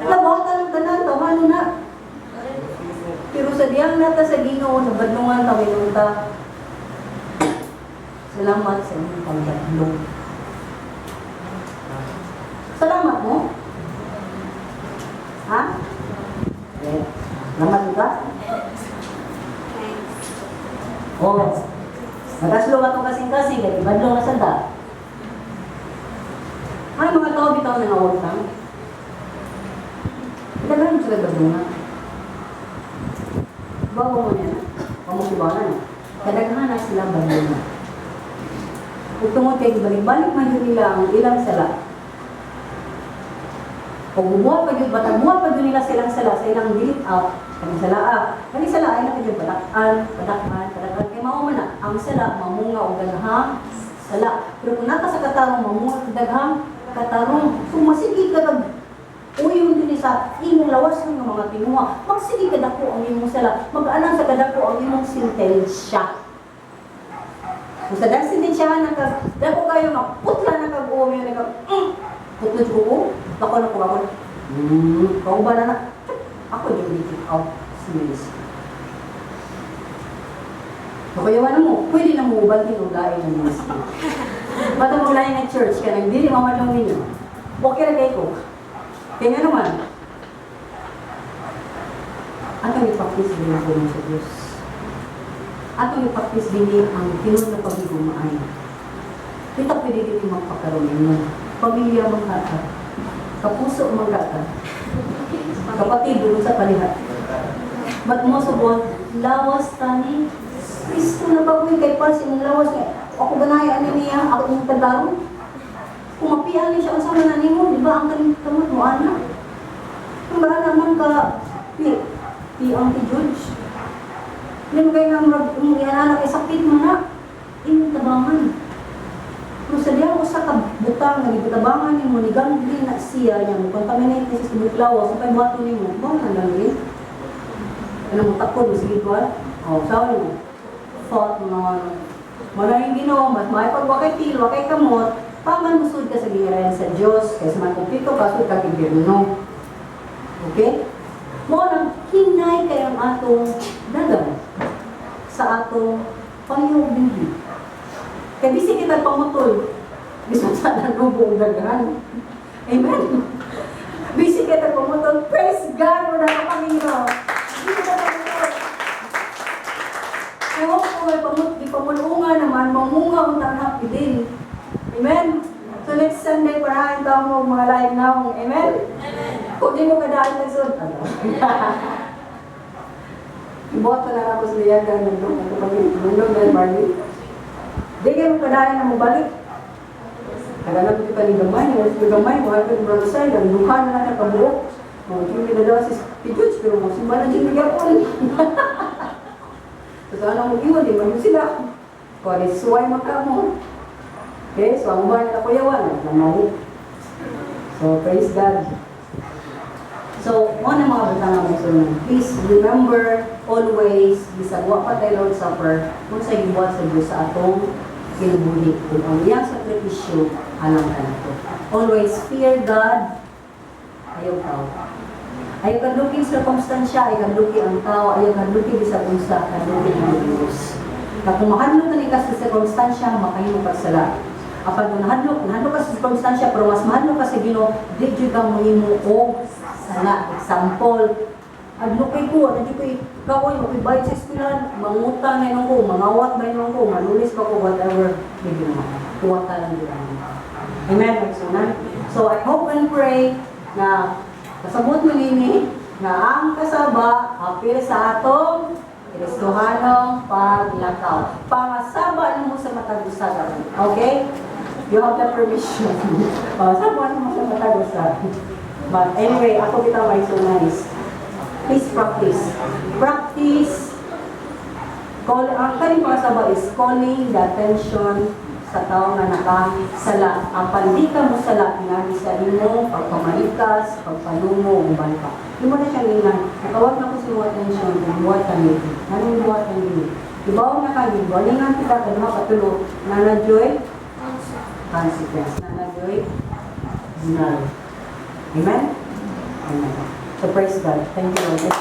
labuhatan ng tanan, tawhano na. Pero sa diyang nata sa Ginoo, nabadlungan ta, ta. "Salamat sa inyong pagbadlong." Salamat mo? Ha? Eh, salamat ka? Oh. Mataslo atong kasing-kasing, kay badlong na sanda. Ay, mga tao bitaw na ngawagtang. Daghan sila badlungan. Bawa mo niya na. Pamukibalan na. Kadaghan na sila badlungan. Ug tungod kay balik-balik man yun nila ang ilang sala. Kung bumuhat pa yun, batang buhat pa yun nila silang sala sa ilang delete out, kaning sala ah. Kaning sala ay na padaan, padaan, padaan. Kay mao man na, ang sala mamunga og daghang sala. Pero kung naka sa katarong, mamunga og daghang katarong. So masige ka kag uyon din sa imong lawas ng mga tinuha. Magsige ka dako ang imong sala. Mag-anang sa kadako ang imong sentensya. Kung sa dang sentensyahan na kag dako kayo nga putla na kag uom yun kag putla jud ko. Bako na ko ako. Kauban na na. Ako jud ni kick out sa ministry. So kaya wala mo, pwede na mo ubalhin og lain ng ministry. Bata mo lain ng church ka nang dili mamadlong ninyo. Okay ra kay ko. Kaya nga naman, atong i-practice din ang pulong sa Diyos. Atong i-practice din ang tinuod na paghigumaan. Kita pwede dito magpakaroon ninyo. Pamilya man ka ka. Kapuso man ka ka. Kapatid, doon sa palihat. But most of all, lawas tani Kristo na bagoy kay para sa imong lawas nga. Ako ganaya ani niya, ako imong tagdaron. Kung mapian ni siya unsa man na nimo, di ba ang kaning kamot mo ana? Kung ba naman ka pi pi ang ti judge. Hindi mo kay nga murag imong ianana kay sakit man na. Imong tabangan. Kung sa diya usa ka butang nga gitabangan nimo ni ganggrene na siya niya mo contaminate ni siya sa buok lawas, so kay buhaton nimo, mo na ganggrene. Ano mo takod mo sige ko? Oh, sawa mo. Thought mo. Mao yung Ginoo, mas may pag wakay til, wakay kamot, paman musud ka sa gihirayan sa Dios, kaysa man kumpleto ka sud ka impyerno. Okay? Mao nang hinay kay ang atong dagan sa atong pangihubili. Kay bisi kita pamutol, bisan sa nanubo og daghan. Amen. Bisi kita pamutol, praise God, wala ka Panginoon. Bisi kita pamutol. Kaya ko may pamut, di pamulunga naman, mamunga ang tanghap din. Amen. So next Sunday, parahan ta mo mga live na. Amen? Kung di mo kadaan nagsud, ano? Iboto na ako sa liyaga ng nung ng Barney. Di kayo mo kadaan na mabalik. Kagana ko kita ni gamay, wala si gamay, wala ko ni Brother Sai, ang duha na lang nakabuok. Mga jud na daw si Judge, pero mo simba na jud gyapon. So ano mo iwan, di man yun sila. Kung suway man ka mo. Okay, so ang buhay na kuyawan, naglamali. So, praise God. So, mo na mga butang nga mga. Please remember always, bisag wa pa tayo Lord's Supper, kung sa gibuhat sa Diyos sa atong kinabuhi. Kung ang iyang sakripisyo, alang kanato. Always fear God, ayaw tao. Ayaw kadluki sirkumstansya, ayaw kadluki ang tao, ayaw kadluki bisag unsa, kadluki ang Diyos. Kung mahadlok na ni ka sa sirkumstansya, makahimo ka sala. Apan kung nahadlok, nahadlok ka sa sirkumstansya, pero mas mahadlok ka sa Ginoo, di jud ka mohimo og sala. Example, adlok kay ko, ano jud ko'y kaoy, mako'y bayad sa eskwelahan, mangutang na ko, mangawat ba ko, malulis pa ko, whatever, di naman. Kuha ka lang di lang. Amen, mga. So, I hope and pray na kasabot mo nini na ang kasaba apil sa atong Kristohanong paglakaw. Pangasaba mo sa matag usa. Okay? You have the permission. Pangasaba mo sa matag usa. But anyway, ako kita may so nice. Please practice. Practice. Call, ang kaning pangasaba is calling the attention sa tao nga nakasala. Apan di ka mo sala nga sa imong pagpamalikas, pagpalumo, ug uban pa. Di mo na siya ingnan. Nakawag na ko sa iyong attention kung buhat ka nito. Anong buhat ka nito? Ibaw na ka, warningan kita, kaduha katulo, nana joy, consequence. Nana joy, null. Amen? Amen. So praise God. Thank you, Lord.